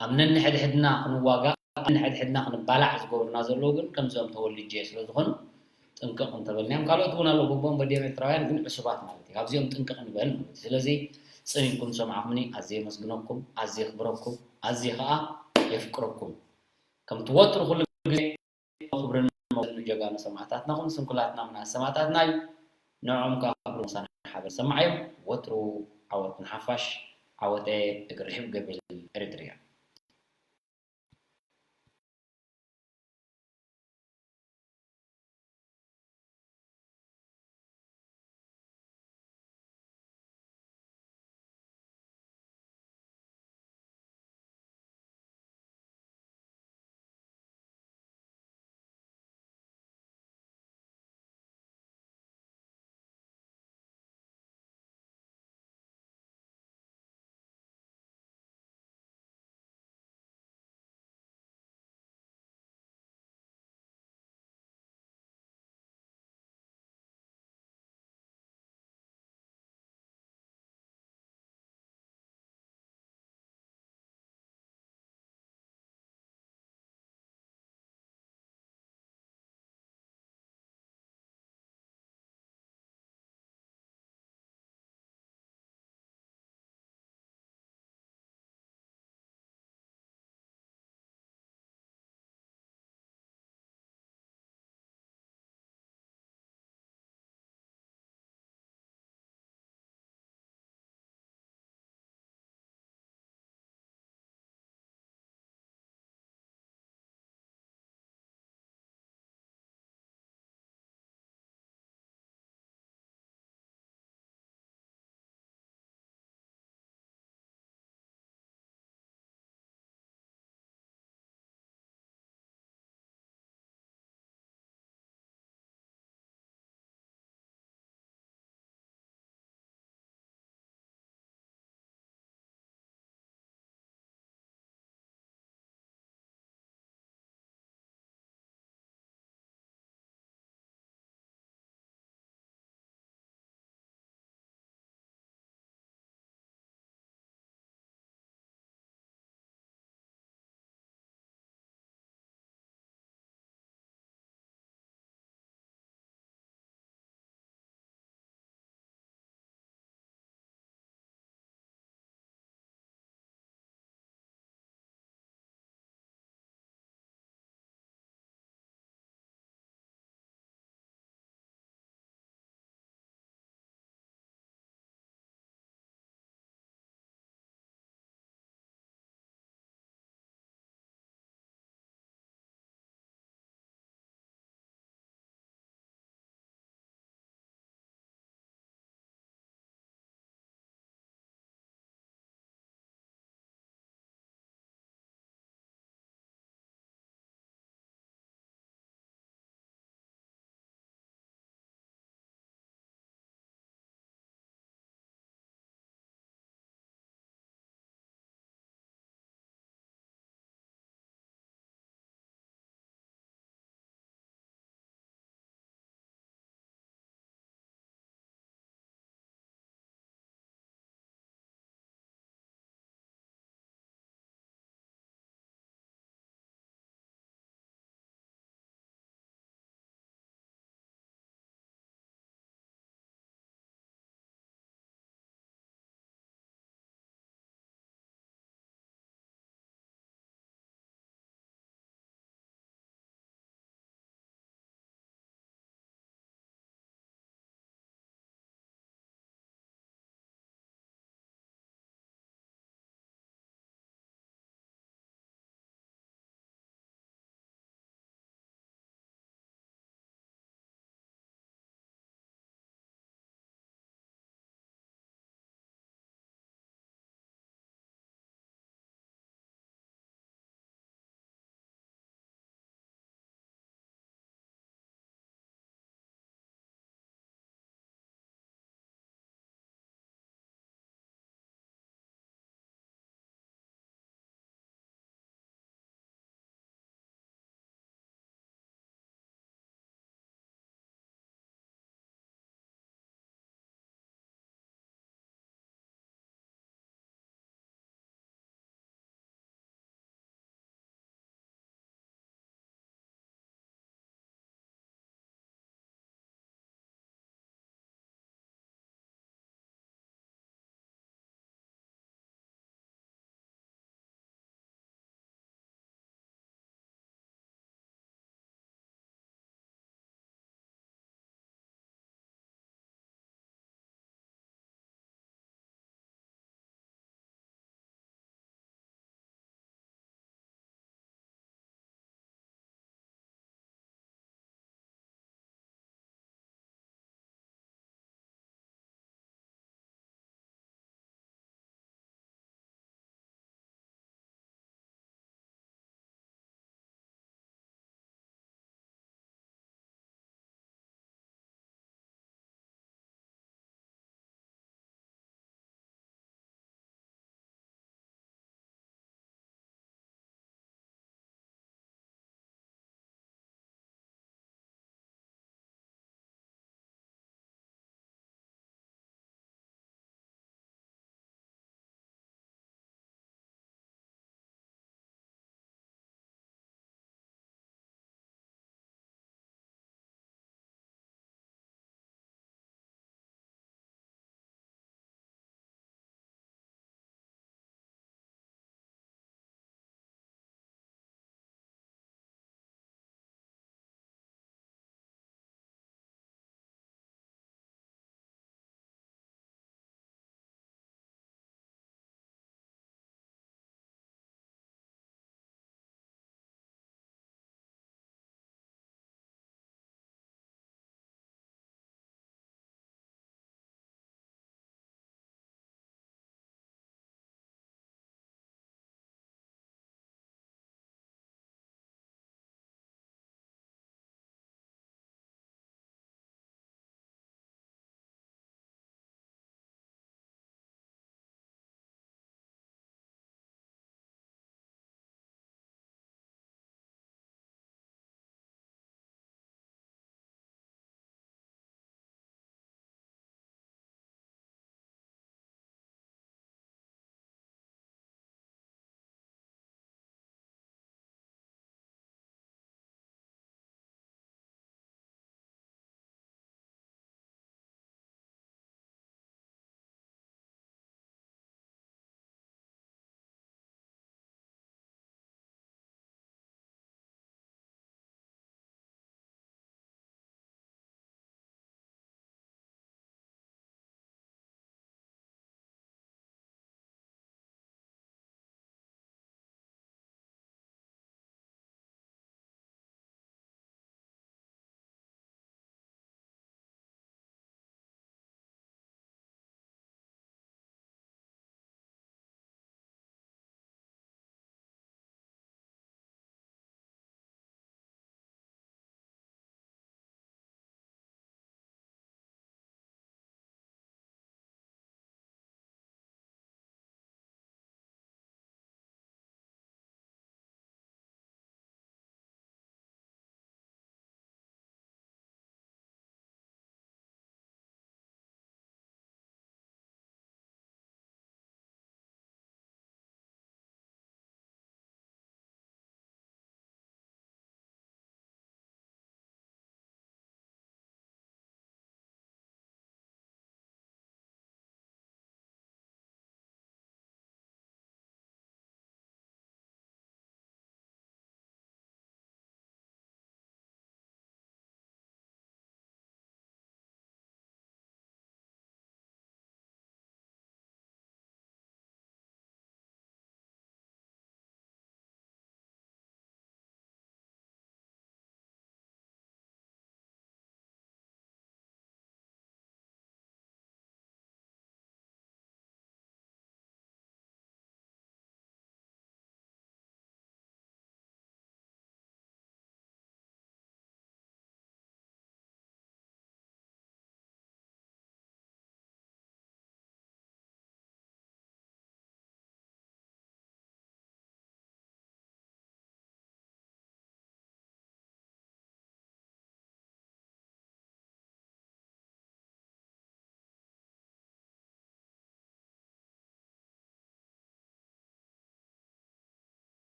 ኣብ ነንሕድሕድና ክንዋጋእ፣ ኣብ ነንሕድሕድና ክንባላዕ ዝገብሩና ዘለዉ ግን ከምዚኦም ተወልጄ ስለ ዝኾኑ ጥንቅቕ እንተበልናዮም፣ ካልኦት እውን ኣለዉ፣ ጎቦም በዲኦም ኤርትራውያን ግን ዕሱባት ማለት እዩ። ካብዚኦም ጥንቅቕ ንበል ማለት እዩ። ስለዚ ጽን ኢልኩም ዝሰማዕኹምኒ ኣዝየ የመስግነኩም፣ ኣዝየ የኽብረኩም፣ ኣዝየ ኸኣ የፍቅረኩም። ከምቲ ወትሩ ኩሉ ግዜ ክብርን ሞገስን ንጀጋኑ ሰማእታትና፣ ኩሉ ስንኩላትና ምናት ሰማእታትና እዩ። ንዕኦም ከኣ ክብሪ ምሳና ሓበን ሰማዓዮም። ወትሩ ዓወት ንሓፋሽ፣ ዓወተ እግሪ ርሒብ ገቢል ኤሪትሪያ።